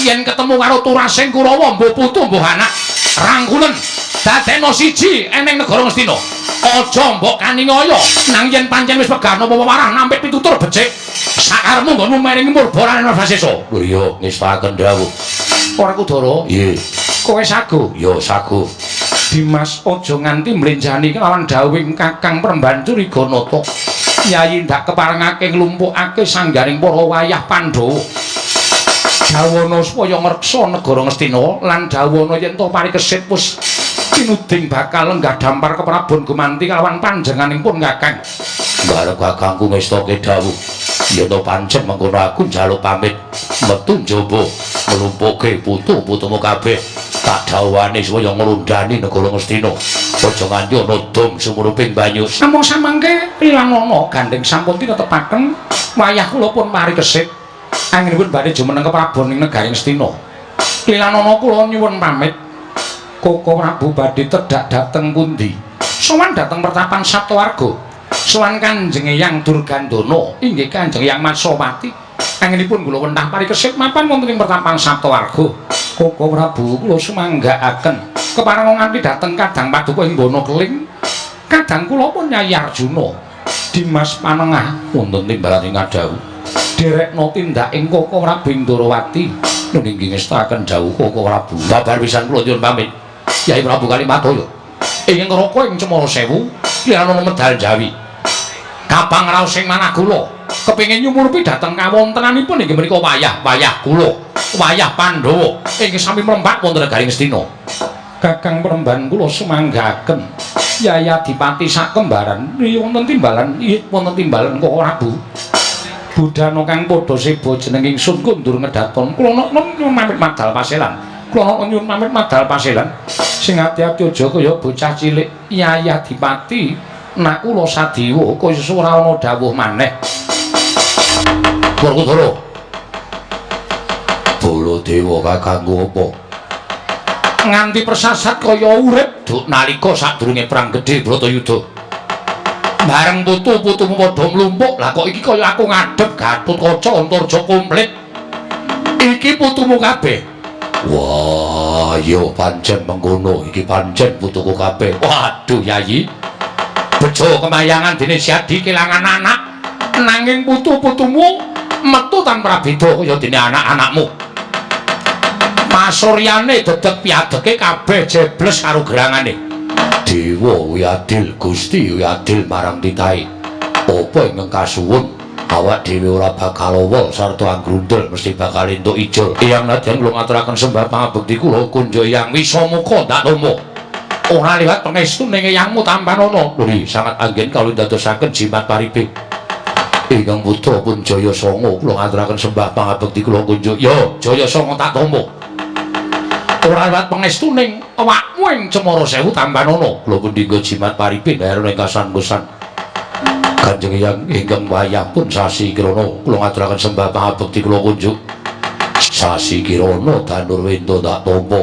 Yen ketemu karo turasing Kurawa, mbuh putu mbuh anak, rangkulen dadekno siji eneng negara Ngastina. Aja mbok kaningaya, nang yen pancen wis wegah napa wewarah nampik pitutur becik, sakarepmu nggonmu mering murba ranen Wasesa. Lho iya, ngestakaken dawuh. Werkudara, Nggih. kowe saguh? Ya saguh. Dimas aja nganti mlenjani kelawan dawuhing Kakang Premban Curiganata. Yayi ndak keparengake nglumpukake sanggaring para wayah Pandhawa. Dawana supaya ngreksa negara Ngastina lan dawana yen to Parikesit wis tinuding bakal lenggah dampar keprabon gumanti kalawan panjenenganipun Kakang. Bareng kakangku ngestoke dawuh. Yen to pancen mengkono aku njaluk pamit metu njaba nglumpukke putu-putumu kabeh. Tak dawuhane supaya ngrundani negara Ngastina. Aja nganti ana dom sumuruping banyu. Namung samangke pilanana gandeng sampun tinetepaken wayah kula pun Parikesit. Anggenipun badhe jumeneng keprabon ing negari Ngastina. Lilanana kula nyuwun pamit. Koko Prabu badhe tedhak dhateng pundi? Sowan dhateng pertapan Saptawarga. Sowan Kanjeng Eyang Durgandana, inggih Kanjeng Eyang Matsawati. Anggenipun kula wentah Parikesit mapan wonten ing pertapan Saptawarga. Koko Prabu kula sumanggaaken kepareng nganti dhateng Kadang Paduka ing Bono Keling. Kadang kula pun Nyai Arjuna. Dimas Panengah Wonten timbalan ing ngadhawuh. Derekno tindak ing Koko Prabu Ndrawati. Nun inggih ngestakaken dawuh Koko Prabu. Babar pisan kula nyuwun pamit. Yai Prabu Kalimataya. Ing Ngraka ing Cemara Sewu, liranana medal Jawi. Kapang raos ing manah kula kepengin nyumurupi dhateng kawontenanipun inggih menika wayah-wayah kula, wayah Pandhawa ingkang sami mrembak wonten negari Ngastina. Kakang Premban kula sumanggaken. Yai Adipati sakembaran wonten timbalan, wonten timbalan Koko Prabu. Budana kang padha seba jeneng ingsun kondur ngedaton. Kula nyuwun pamit madal paselan. Kula nyuwun pamit madal paselan. Sing ati-ati aja kaya bocah cilik. Yai Adipati Nakula Sadewa kaya ora ana dawuh maneh. Werkudara. Baladewa kakangku apa? Nganti persasat kaya urip duk nalika sadurunge perang gedhe Bratayuda. Bareng putu-putumu padha mlumpuk, lah kok iki kaya aku ngadhep Gatotkaca Antarja komplit. Iki putumu kabeh. Wah, ya pancen mengkono, iki pancen putuku kabeh. Waduh, Yayi. Bejo kemayangan dene Siadi kelangan anak, nanging putu-putumu metu tanpa beda kaya dene anak-anakmu. Pasuryane dedeg piadeke kabeh jebles karo gerangane. Dewa kuwi adil, Gusti kuwi adil marang titahe. Apa ingkang kasuwun awak dhewe ora bakal owol sarta anggrundel mesti bakal entuk ijol. Eyang nadyan kula ngaturaken sembah pangabekti kula kunjuk Eyang Wisamuka ndak tampa. Ora liwat pangestu ning eyangmu tampanana. Lho, sangat anggen kawula ndadosaken jimat paripe. Ingkang putra pun Jaya Sanga kula ngaturaken sembah pangabekti kula kunjuk. Yo, Jaya Sanga tak tampa. Ora liwat pangestu ning awakmu ing Cemara Sewu tampanana. Kula pun dinggo jimat paripe ndayar ing kasantosan. Kanjeng Eyang ingkang wayah pun Sasi Kirana kula ngaturaken sembah pangabekti kula kunjuk. Sasi Kirana Danurwenda tak tampa.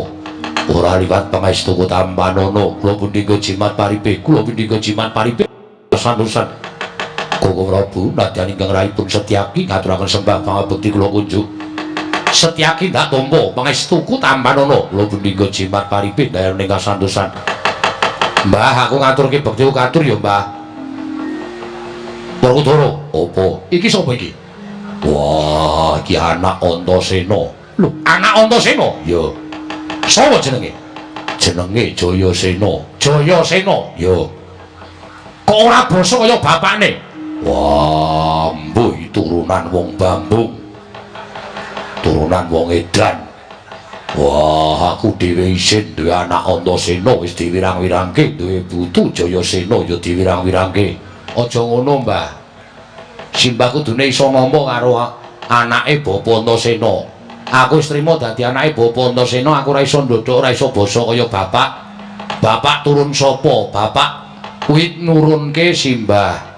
Ora liwat pangestuku tampanana. Kula pun dinggo jimat paripe, kula pun dinggo jimat paripe kasantosan. Koko Prabu nadyan ingkang rahipun Setyaki ngaturaken sembah pangabekti kula kunjuk. Setyaki ndak tampa pangestuku tampanana. Kula pun dinggo jimat paripe ndayar ing kasantosan. Mbah, aku ngaturke bekti katur ya, Mbah. Werkudara, apa? Iki sapa iki? Wah, iki anak Antasena. Lho, anak Antasena? Ya. Sapa jenenge? Jenenge Jayasena. Jayasena. Ya. Kok ora basa kaya bapakne? Wah, mbuh turunan wong Bambung. Turunan wong edan. Wah, aku dhewe isin duwe anak Antasena wis diwirang-wirangke, duwe putu Jayasena ya diwirang-wirangke. Aja ngono, Mbah. Simbah kudune iso nampa karo anake Bapa Antasena. Aku wis trima dadi anake Bapa Antasena, aku ora iso ndodhok, ora iso basa kaya bapak. Bapak turun sapa? Bapak kuwi nurunke simbah.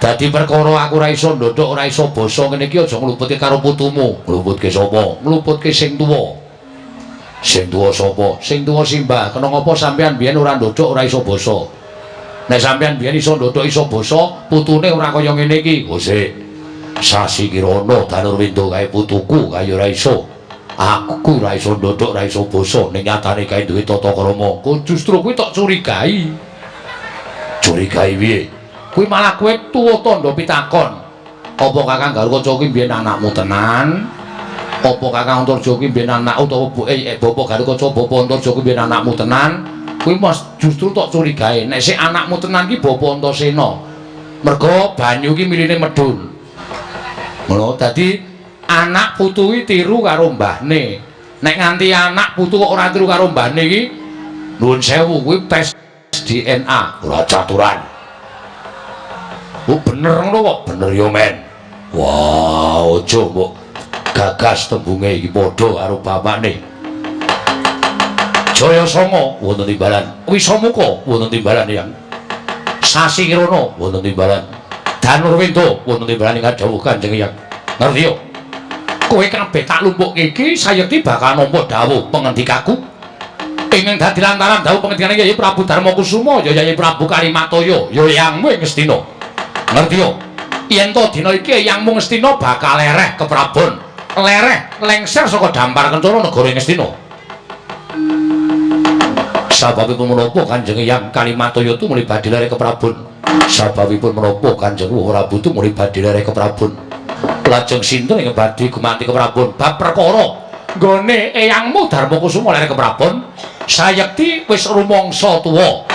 Dadi perkara aku ora iso ndodhok, ora iso basa ngene iki aja ngluputke karo putumu. Ngluputke sapa? Ngluputke sing tuwa. Sing tuwa sapa? Sing tuwa simbah. Kena ngapa sampean biyen ora ndodhok, ora iso basa? Nek sampean biyen iso ndodhok, iso basa, putune ora kaya ngene iki. Oh sik. Sasi Kirana Danurwenda kae putuku kaya ora iso. Aku ora iso ndodhok, ora iso basa, ning nyatane kae duwe tata krama. Kok justru kuwi tok curigai. Curigai piye? Kuwi malah kowe tuwa tandha pitakon. Apa Kakang Garukaca kuwi mbiyen anakmu tenan? Apa Kakang Antarja kuwi mbiyen anak utawa Bapak Garukaca, Bapak Antarja kuwi mbiyen anakmu tenan? Kuwi mas justru tok curigae. Nek sik anakmu tenan ki Bapak Antasena. Mergo banyu ki miline medhun. Ngono, dadi anak putu ki tiru karo mbahne. Nek nganti anak putu kok ora tiru karo mbahne iki nuwun sewu kuwi tes DNA ora caturan. Oh bener ngono kok, bener yo men. Wah, aja mbok gagas tembunge iki padha karo bapakne. Jaya Sanga wonten timbalan, Wisamuka wonten timbalan yang Sasi Kirana wonten timbalan, Danurwenda wonten timbalan ing dawuh Kanjeng Hyang. Ngerti yo? Kowe kabeh tak lumpukke iki sayekti bakal nampa dawuh pengendikaku. Ingkang dadi lantaran dawuh pengendikane Yayi Prabu Darmakusuma ya Yayi Prabu Kalimataya ya eyangmu ing Ngastina. Ngerti yo? Yen to dina iki eyangmu Ngastina bakal lereh keprabon, lereh lengser saka dampar kencana negara Ngastina. Sababipun menapa Kanjeng Hyang Kalimataya tumuli badhe lereh keprabon? Sababipun menapa Kanjeng Prabu tumuli badhe lereh keprabon? Lajeng sinten ingkang badhe gumanti keprabon? Bab perkara nggone eyangmu Darmakusuma lereh keprabon, sayekti wis rumangsa tuwa.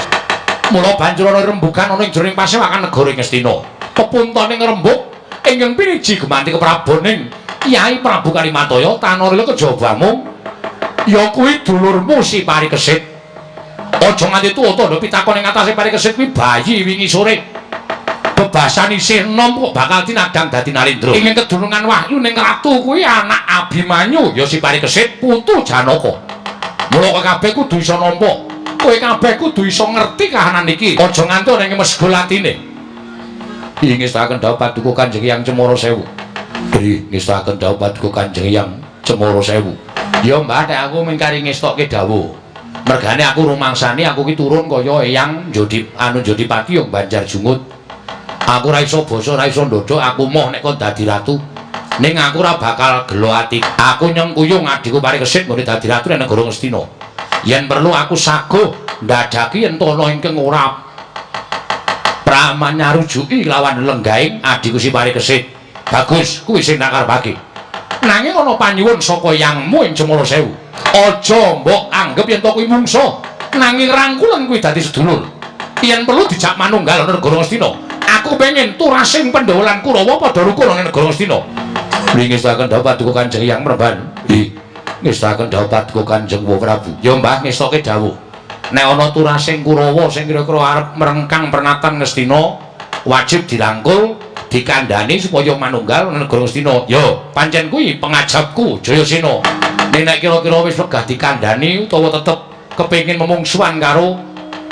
Mula banjur ana rembugan ana ing jroning pasewakan negara Ngastina. Pepuntane ngrembug ingkang piniji gumanti kepraboning Yai Prabu Kalimataya tanarila kejaba mung ya kuwi dulurmu si Parikesit. Aja nganti tuwa tandha pitakon ing atase Parikesit kuwi bayi wingi sore. Bebasan isih enom kok bakal tinadhang dadi Narendra. Ingkang kedunungan wahyu ning ratu kuwi anak Abimanyu ya si Parikesit putu Janaka. Mula kowe kabeh kudu iso nampa. Kowe kabeh kudu iso ngerti kahanan iki. Aja nganti ana ing mesgul atine. Ingestaken dawuh paduka Kanjeng Hyang Cemara Sewu. Ingestaken dawuh paduka Kanjeng Hyang Cemara Sewu. Ya Mbah, nek aku mingkari ngestokke dawuh. Mergane aku rumangsani aku ki turun kaya eyang Jodi anu Jodipati yang Banjar Jungut. Aku ora iso basa, ora iso ndodhok, aku moh nek kon dadi ratu. Ning aku ora bakal gelo ati. Aku nyengkuyung adhiku Parikesit nggone dadi ratu ning negara Ngastina. Yen perlu aku saguh ndadhaki yen ana ingkang ora pramanyarujuki lawan lenggaing adhiku si Parikesit. Bagus, kuwi sing tak karepake. Nanging ana panyuwun saka yangmu ing Cemara Sewu. Aja mbok anggep yen to kuwi mungsa, nanging rangkulen kuwi dadi sedulur. Yen perlu dijak manunggal ana negara Ngastina. Aku pengen turasing Pandhawa lan Kurawa padha rukun ana negara Ngastina. Ngestaken dawuh paduka Kanjeng Hyang Mremban. Ngestaken dawuh paduka Kanjeng Prabu. Ya Mbah, ngestoke dawuh. Nek ana turasing Kurawa sing kira-kira arep merengkang pernatan Ngastina, wajib dirangkul, dikandhani supaya manunggal ana negara Ngastina. Ya, pancen kuwi pengajapku Jayasena. Ning nek kira-kira wis wegah dikandhani utawa tetep kepengin memungsuhan karo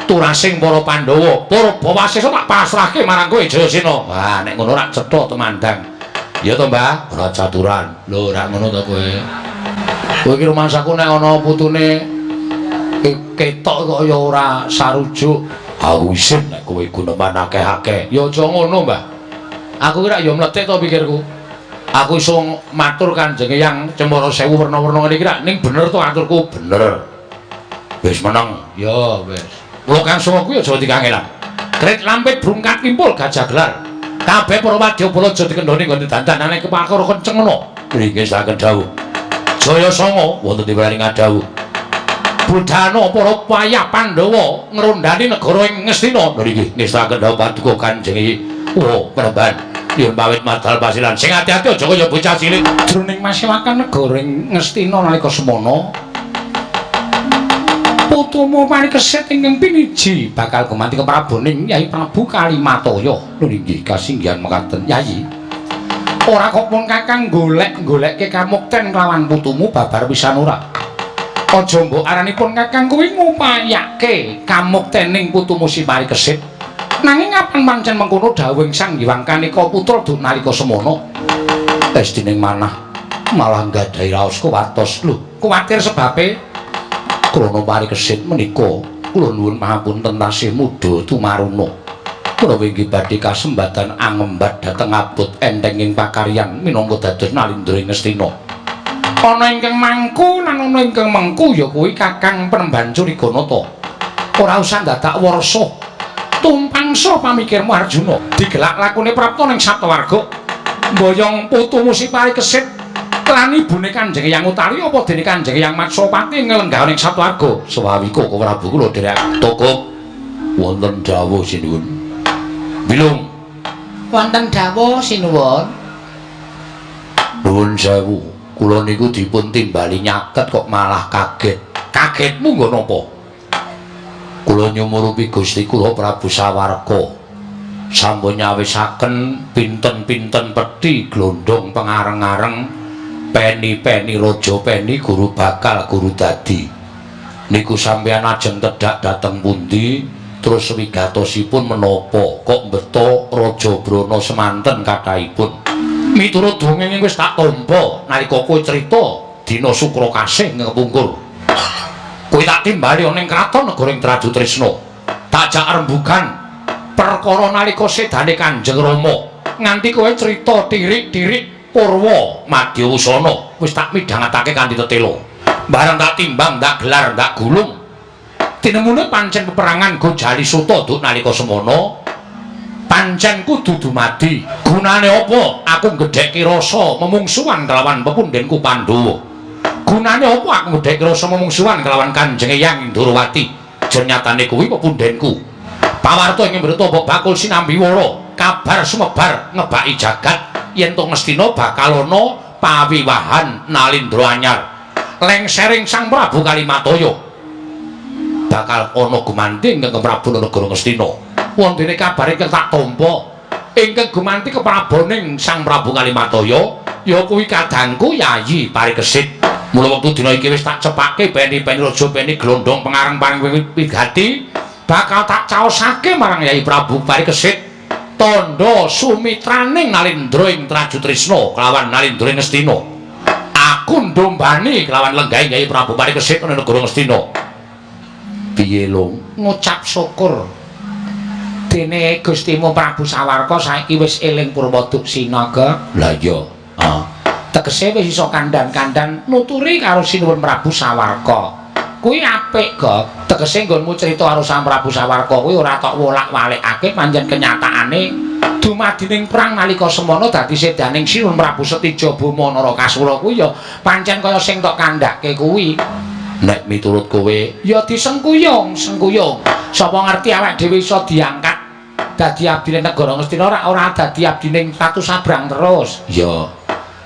turasing para Pandhawa, para Bawasesa tak pasrahke marang kowe Jayasena. Wah, nek ngono rak cetha temandang. Ya to, Mbah? Ora caturan. Lho, rak ngono to kowe. Kowe iki rumangsaku nek ana putune ketok kok ya ora sarujuk. Aku isin nek kowe guneman akeh-akeh. Ya aja ngono, Mbah. Aku ki rak ya mlethik to pikirku. Aku iso matur Kanjeng Hyang Cemara Sewu werna-werna ngene iki rak ning bener to aturku? Bener. Wis meneng. Ya wis. Mula Kang Songo kuwi aja dikangelan. Krit lampit brungkat kimpul gajah gelar. Kabeh para wadyabala aja dikendhoni nggone dandanane kepakara kenceng ngono. Nggih saken dawuh. Jaya Sanga wonten timbalan ngadhawuh. Budhana para payah Pandhawa ngrondhani negara ing Ngastina. Nggih nggih saken dawuh paduka Kanjeng Oh, Panembahan. Yen pamit madal pasilan. Sing ati-ati aja kaya bocah cilik. Jroning masewakan negara ing Ngastina nalika semana putumu Parikesit ingkang piniji bakal gumanti kepraboning Yayi Prabu Kalimataya. Lho inggih kasinggihan mekaten Yayi. Ora kok pun Kakang golek-golekke kamukten kelawan putumu babar pisan ora. Aja mbok arani pun Kakang kuwi ngupayake kamuktening putumu si Parikesit. Nanging apan pancen mengkono dawuhing Sang Hyang Kanika Putra duk nalika semana? Estining manah malah nggadahi raos kuwatos. Lho, kuwatir sebabe krana Parikesit menika kula nuwun pangapunten tasih muda tumaruna. Menawi inggih badhe kasembatan angembat dhateng abot enthenging pakaryan minangka dados Nalindra ing Ngastina. Ana ingkang mangku lan ana ingkang mengku ya kuwi Kakang Panembahan Curiganata. Ora usah dadak warsa. Tumpangsa pamikirmu Arjuna. Digelak lakune prapta ning Saptawarga. Mboyong putumu si Parikesit lan ibune Kanjeng Hyang Utari apa dene Kanjeng Hyang Matsapati nglenggah ning Saptawarga. Sewawika Prabu kula dherek toko wonten dawuh sinuwun. Bilung wonten dawuh sinuwun. Nuwun sewu, kula niku dipun timbali nyaket kok malah kaget. Kagetmu nggo napa? Kula nyumurupi Gusti kula Prabu Sawarga. Sampun nyawisaken pinten-pinten pethi glondhong pengareng-areng peni-peni raja peni guru bakal guru dadi. Niku sampeyan ajeng tedhak dhateng pundi terus wigatosipun menapa kok mbeta Raja Brana semanten kathahipun. Miturut dongeng wis tak tampa nalika kowe crita dina Sukra Kasih ngepungkur. Kowe tak timbali ana ing kraton negara ing Trajutrisna. Tak jak rembugan perkara nalika sedane Kanjeng Rama nganti kowe crita tirik-tirik Purwa Madyawusana wis tak midhangetake kanthi tetela. Bareng tak timbang, tak gelar, tak gulung. Tinemune pancen peperangan Gojali Suta duk nalika semana pancen kudu dumadi. Gunane apa aku nggedheki rasa memungsuhan kelawan pepundhenku Pandhawa? Gunane apa aku nggedheki rasa memungsuhan kelawan Kanjeng Eyang Ndorowati? Jenyatane kuwi pepundhenku. Pawarta ing mrita bakul sinambi wara, kabar sumebar ngebaki jagat yen to Ngastina bakal ana pawiwahan Nalindra anyar. Lengsering Sang Prabu Kalimataya bakal ana gumanti ingkang Prabu negara Ngastina. Wontene kabar ingkang tak tampa ingkang gumanti kepraboning Sang Prabu Kalimataya ya kuwi kadangku Yayi Parikesit. Mula wektu dina iki wis tak cepake peni-peni raja peni glondhong pengareng-pareng wigati bakal tak caosake marang Yayi Prabu Parikesit tandha sumitraning Nalindra ing Trajutrisna kelawan Nalindra ing Ngastina. Aku ndombani kelawan lenggahe Yayi Prabu Parikesit ana negara Ngastina. Piye lung? Ngucap syukur dene Gustimu Prabu Sawarga saiki wis eling Purwa Duksina, Gek. Lah iya. Ah. Tegese wis iso kandhan-kandhan nuturi karo Sinuwun Prabu Sawarga. Kuwi apik, Gek. Tegese nggonmu crita karo Sang Prabu Sawarga kuwi ora tok wolak-walikake pancen kenyataane dumadining perang nalika semana dadi sedaning Sinuwun Prabu Setija Boma Narakasura kuwi ya pancen kaya sing tok kandhake kuwi. Nek miturut kowe ya disengkuyung, sengkuyung. Sapa ngerti awake dhewe iso diangkat dadi abdine negara Ngastina ora dadi abdine Ratu Sabrang terus. Ya.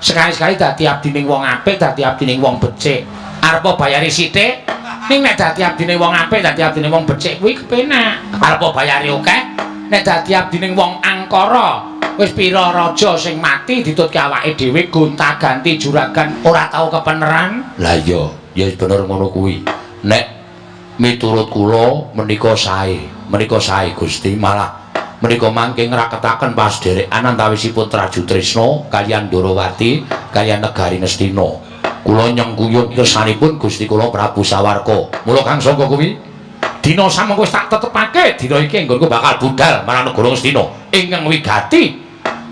Sekali-sekali dadi abdine wong apik, dadi abdine wong becik. Arep bayari sithik, ning nek dadi abdine wong apik, dadi abdine wong becik kuwi kepenak. Arep bayari akeh, nek dadi abdine wong angkara, wis pira raja sing mati ditutke awake dhewe gonta-ganti juragan ora tau kepeneran. Lah iya, ya bener ngono kuwi. Nek miturut kula menika sae, menika sae Gusti, malah menika mangke ngraketaken pasdherekan antawisipun Trajutrisna kaliyan Ndorowati kaliyan negari Ngastina. Kula nyengkuyung kersanipun Gusti kula Prabu Sawarga. Mula kang sangka kuwi dina samengko wis tak tetepake dina iki nggonku bakal budal marang negara Ngastina ingkang wigati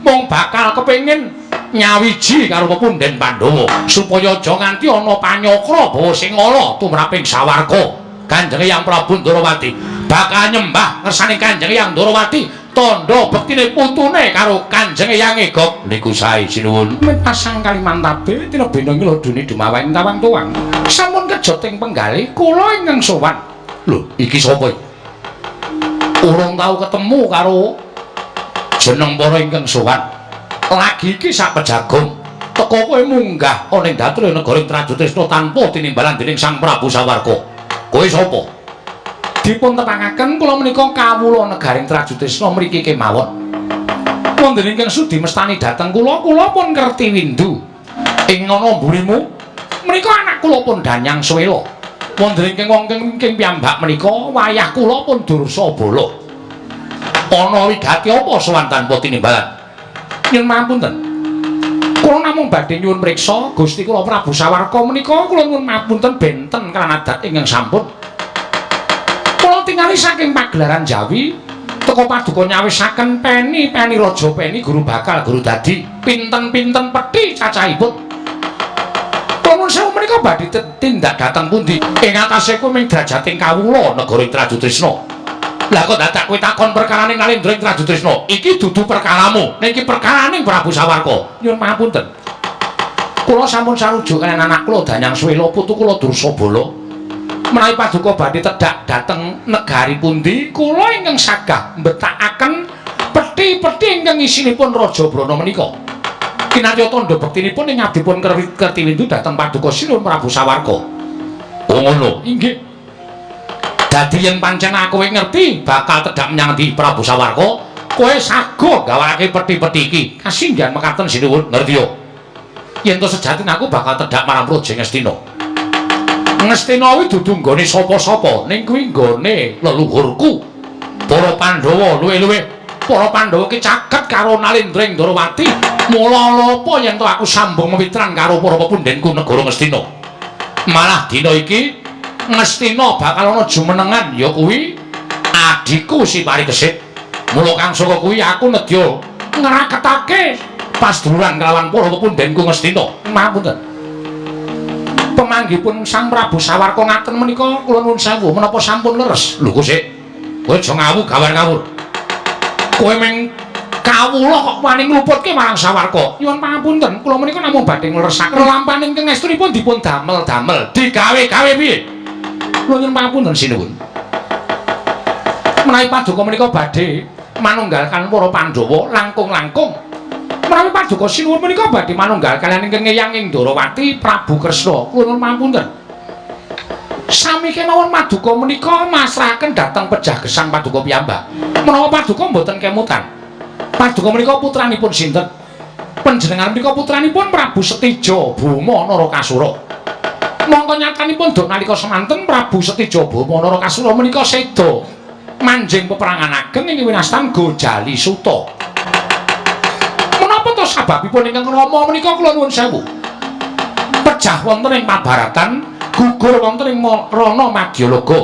mung bakal kepengin nyawiji karo pepundhen Pandhawa supaya aja nganti ana panyakra bawa sing ala tumraping Sawarga. Kanjeng Hyang Prabu Ndorowati bakal nyembah ngersane Kanjeng Hyang Ndorowati tandha bektine putune karo Kanjeng Hyang Gok niku sae sinuwun. Pasang Kalimantabe tinebena nglodone dumawaing tawang tuwang sampun kejoting penggalih kula ingkang sowan. Lho iki sapa iki? Urung tau ketemu karo Jeneng para ingkang sowan. Lagi iki sak pejagon teka kowe munggah ana ing datur negara Trajutrisna tanpa tinimbalan dening Sang Prabu Sawarka. Kowe sapa? Dipun tepangaken kula menika kawula negaring Trajutrisna mriki kemawon. Wonten ingkang sudi mestani dhateng kula, kula pun ngerti windu. Ing ana mburimu menika anak kula pun Danyang Suwela. Wonten ingkang wonten ingkang piyambak menika wayah kula pun Dursabala. Ana wigati apa sowan tanpa tinimbalan? Nyuwun pangapunten. Kula namung badhe nyuwun mriksa Gusti kula Prabu Sawarka menika kula nyuwun pangapunten benten kaliyan adat ingkang sampun. Kula tingali saking pagelaran Jawi teka paduka nyawisaken peni-peni raja peni guru bakal guru dadi pinten-pinten pethi cacahipun. Kula nuwun sewu menika badhe tindak dhateng pundi? Ing atase kuwi ming drajating kawula negara Trajutrisna. Lah kok dadak kowe takon perkarane Nalendra ing Trajutrisna? Iki dudu perkaramu, ning iki perkaraning Prabu Sawarka. Nyuwun pangapunten. Kula sampun sarujuk kaliyan anak kula Danyang Suwela putu kula Dursabala. Menawi paduka badhe tedhak dhateng negari pundi, kula ingkang sagah mbetakaken pethi-pethi ingkang isinipun Raja Brana menika. Kinarya tandha bektinipun ing abdipun Kertiwindu dhateng paduka Sinuwun Prabu Sawarka. Oh ngono. Inggih. Dadi yen pancen aku ngerti bakal tedhak menyang ndi Prabu Sawarka, kowe sago gawakake pethi-pethi iki. Kasinggihan mekaten Sinuwun, ngerti yo. Yen to sejatine aku bakal tedhak marang Praja Ngastina. Ngastina kuwi dudu nggone sapa-sapa, ning kuwi nggone leluhurku. Para Pandhawa luwih-luwih para Pandhawa ki caket karo Nalendra ing Ndrawati. Mula apa yen to aku sambung mewitran karo para pepundhenku negara Ngastina. Malah dina iki Ngastina bakal ana jumenengan ya kuwi adhiku si Parikesit. Mula kang saka kuwi aku nedya ngraketake pasduluran kelawan para pepundhenku Ngastina. Mapunten. Pemanggihipun Sang Prabu Sawarka ngaten menika kula nuwun sewu menapa sampun leres? Lho kok sik. Kowe aja ngawu gawan ngawur. Kowe ming kawula kok wani ngluputke marang Sawarka. Nyuwun pangapunten, kula menika namung badhe ngleresaken lelampahan ingkang estunipun dipun damel-damel. Digawe-gawe piye? Kula nyuwun pangapunten sinuwun. Menawi paduka menika badhe manunggal kaliyan para Pandhawa langkung-langkung. Menawi paduka sinuwun menika badhe manunggal kaliyan ingkang Eyang ing Ndrawati Prabu Kresna. Kula nyuwun pangapunten. Sami kemawon paduka menika masrahaken dhateng pejah gesang paduka piyambak. Menawa paduka mboten kemutan. Paduka menika putranipun sinten? Panjenengan menika putranipun Prabu Setija Boma Narakasura. Mongko nyatanipun duk nalika semanten Prabu Setija Boma Narakasura menika seda manjing peperangan ageng ing winastan Gojali Suta. Menapa to sababipun ingkang rama menika kula nuwun sewu? Pejah wonten ing pabaratan, gugur wonten ing Rana Madyalaga.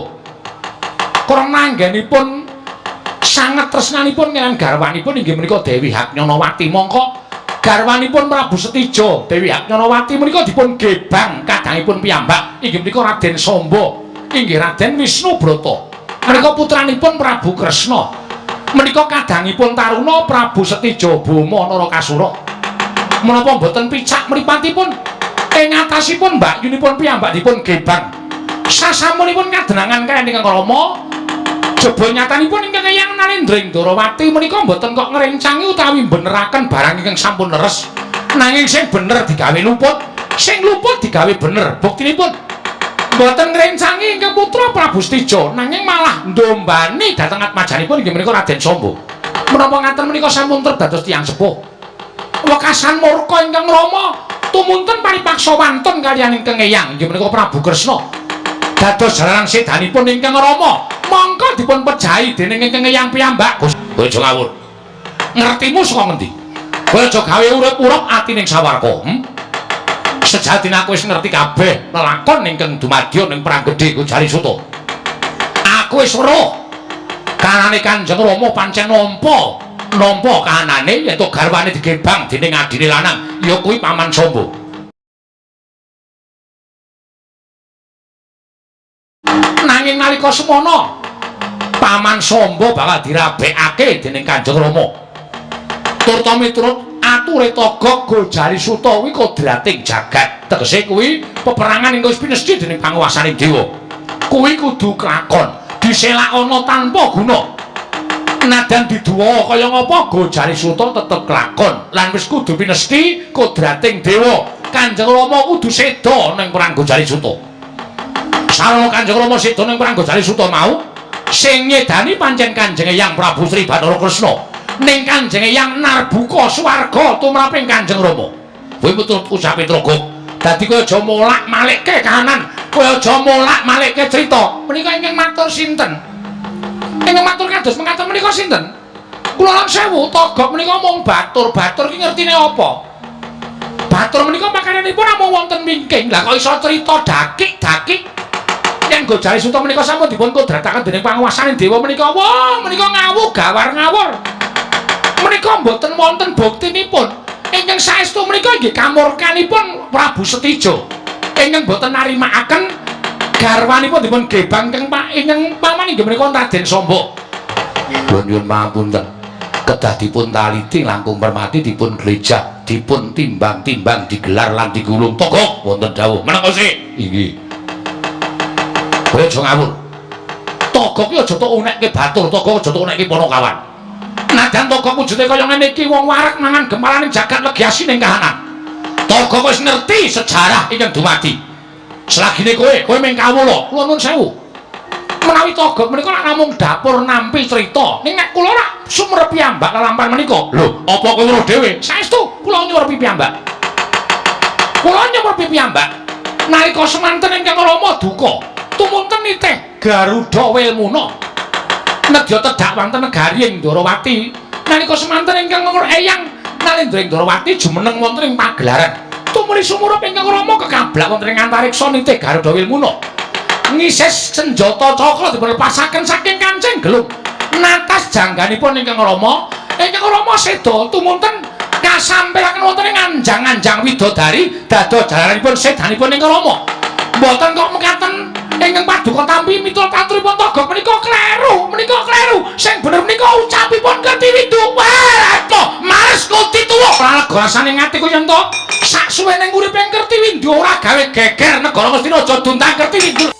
Karena anggenipun sanget tresnanipun kaliyan garwanipun inggih menika Dewi Haknyanawati. Mongko garwanipun Prabu Setija Dewi Haknyanawati menika dipun gebang kadangipun piyambak inggih menika Raden Samba, inggih Raden Wisnubrata. Menika putranipun Prabu Kresna. Menika kadangipun taruna Prabu Setija Boma Narakasura. Menapa mboten picak mripatipun ing atasipun mbakyunipun piyambak dipun gebang. Sasampunipun kadenangan kaliyan ingkang Rama, jebul nyatanipun ingkang Eyang Nalendra ing Ndrawati menika mboten kok ngrencangi utawi beneraken barang ingkang sampun leres. Nanging sing bener digawe luput, sing luput digawe bener. Buktinipun mboten ngrencangi ingkang putra Prabu Setija, nanging malah ndombani dhateng atmajanipun inggih menika Raden Samba. Menapa ngaten menika sampun trep dados tiyang sepuh. Wekasan murka ingkang Rama tumunten paripaksa wantun kaliyan ingkang Eyang inggih menika Prabu Kresna. Dados jalaran sedanipun ingkang Rama mongko dipun pejahi dening ingkang Eyang piyambak. Kowe aja ngawur. Ngertimu saka ngendi? Kowe aja gawe urip-urip atining Sawarka. Sejatine aku wis ngerti kabeh lelakon ingkang dumadya ning perang gedhe Gojali Suta. Aku wis weruh kanane Kanjeng Rama pancen nampa kahanane yen to garwane digebang dening adine lanang ya kuwi Paman Samba. Nanging nalika semono Paman Samba bakal dirabekake dening Kanjeng Rama. Turta miturut ature Togog Gojali Suta kuwi kodrating jagat. Tegese kuwi peperangan ingkang wis pinesthi dening panguwasaning dewa. Kuwi kudu kelakon, diselakana tanpa guna. Nadan diduwa kaya ngapa Gojali Suta tetep kelakon lan wis kudu pinesti kodrating dewa. Kanjeng Rama kudu seda ning perang Gojali Suta. Sarana Kanjeng Rama seda ning perang Gojali Suta mau sing nyedani pancen Kanjeng Eyang Prabu Sri Bathara Kresna. Ning Kanjeng Eyang narbuka swarga tumraping Kanjeng Rama. Kuwi betul ucape Togog. Dadi kowe aja molak-malikke kahanan, kowe aja molak-malikke crita. Menika ingkang matur sinten? Ingkang matur kados mekaten menika sinten? Kula nuwun sewu, Togog menika mung batur-batur ki ngertine apa? Batur menika pakananipun namung wonten wingking. Lah kok iso crita dakik-dakik? Yen Gojali Suta menika sampun dipun kodrataken dening panguwasaning dewa menika, wah menika ngawuh gawar ngawur. Menika mboten wonten buktinipun. Ingkang saestu menika inggih kamurkanipun Prabu Setija. Ingkang boten narimakaken garwanipun dipun gebang ingkang Pak ingkang paman inggih menika Raden Samba. Nuwun nyuwun pangapunten. Kedah dipun taliti langkung permati dipun glejah, dipun timbang-timbang digelar lan digulung. Togog wonten dawuh. Meneng sik. Inggih. Kowe aja ngawur. Togog ki aja tok unekke batur, togog aja tok unekke Panakawan. Najan Togog wujude kaya ngene iki wong wareg mangan gemalaning jagat legi asining kahanan. Togog wis ngerti sejarah ingkang dumadi. Selagine kowe, kowe mung kawula, kula nuwun sewu. Menawi Togog menika lak namung dapur nampi crita. Ning nek kula lak sumerep piyambak lelampahan menika. Lho, apa kowe weruh dhewe? Saestu kula nyumerepi piyambak. Kula nyumerepi piyambak. Nalika semanten ingkang Rama duka, tumunten nitih Garuda Welmuna. Nedya tedhak wonten negari ing Ndorowati. Nalika semanten ingkang Eyang Nalendra ing Ndorowati jumeneng wonten ing pagelaran. Tumuli sumurup ingkang Rama kekablak wonten ing antariksa nitih Garuda Wilmuna. Ngisis senjata cakra dipun lepasaken saking kancing gelung. Natas jangganipun ingkang Rama, ingkang Rama seda tumunten kasampelaken wonten ing anjang-anjang widodari dado jalaranipun sedanipun ingkang Rama. Mboten kok mekaten ingkang paduka tampi miturut aturipun Togog menika kleru, menika kleru. Sing bener menika ucapipun Kertiwindu. Wah, apa males kuti tuwa. Ora lega rasane atiku yen to sak suwene uripe Kertiwindu ora gawe geger negara Ngastina aja duntang Kertiwindu.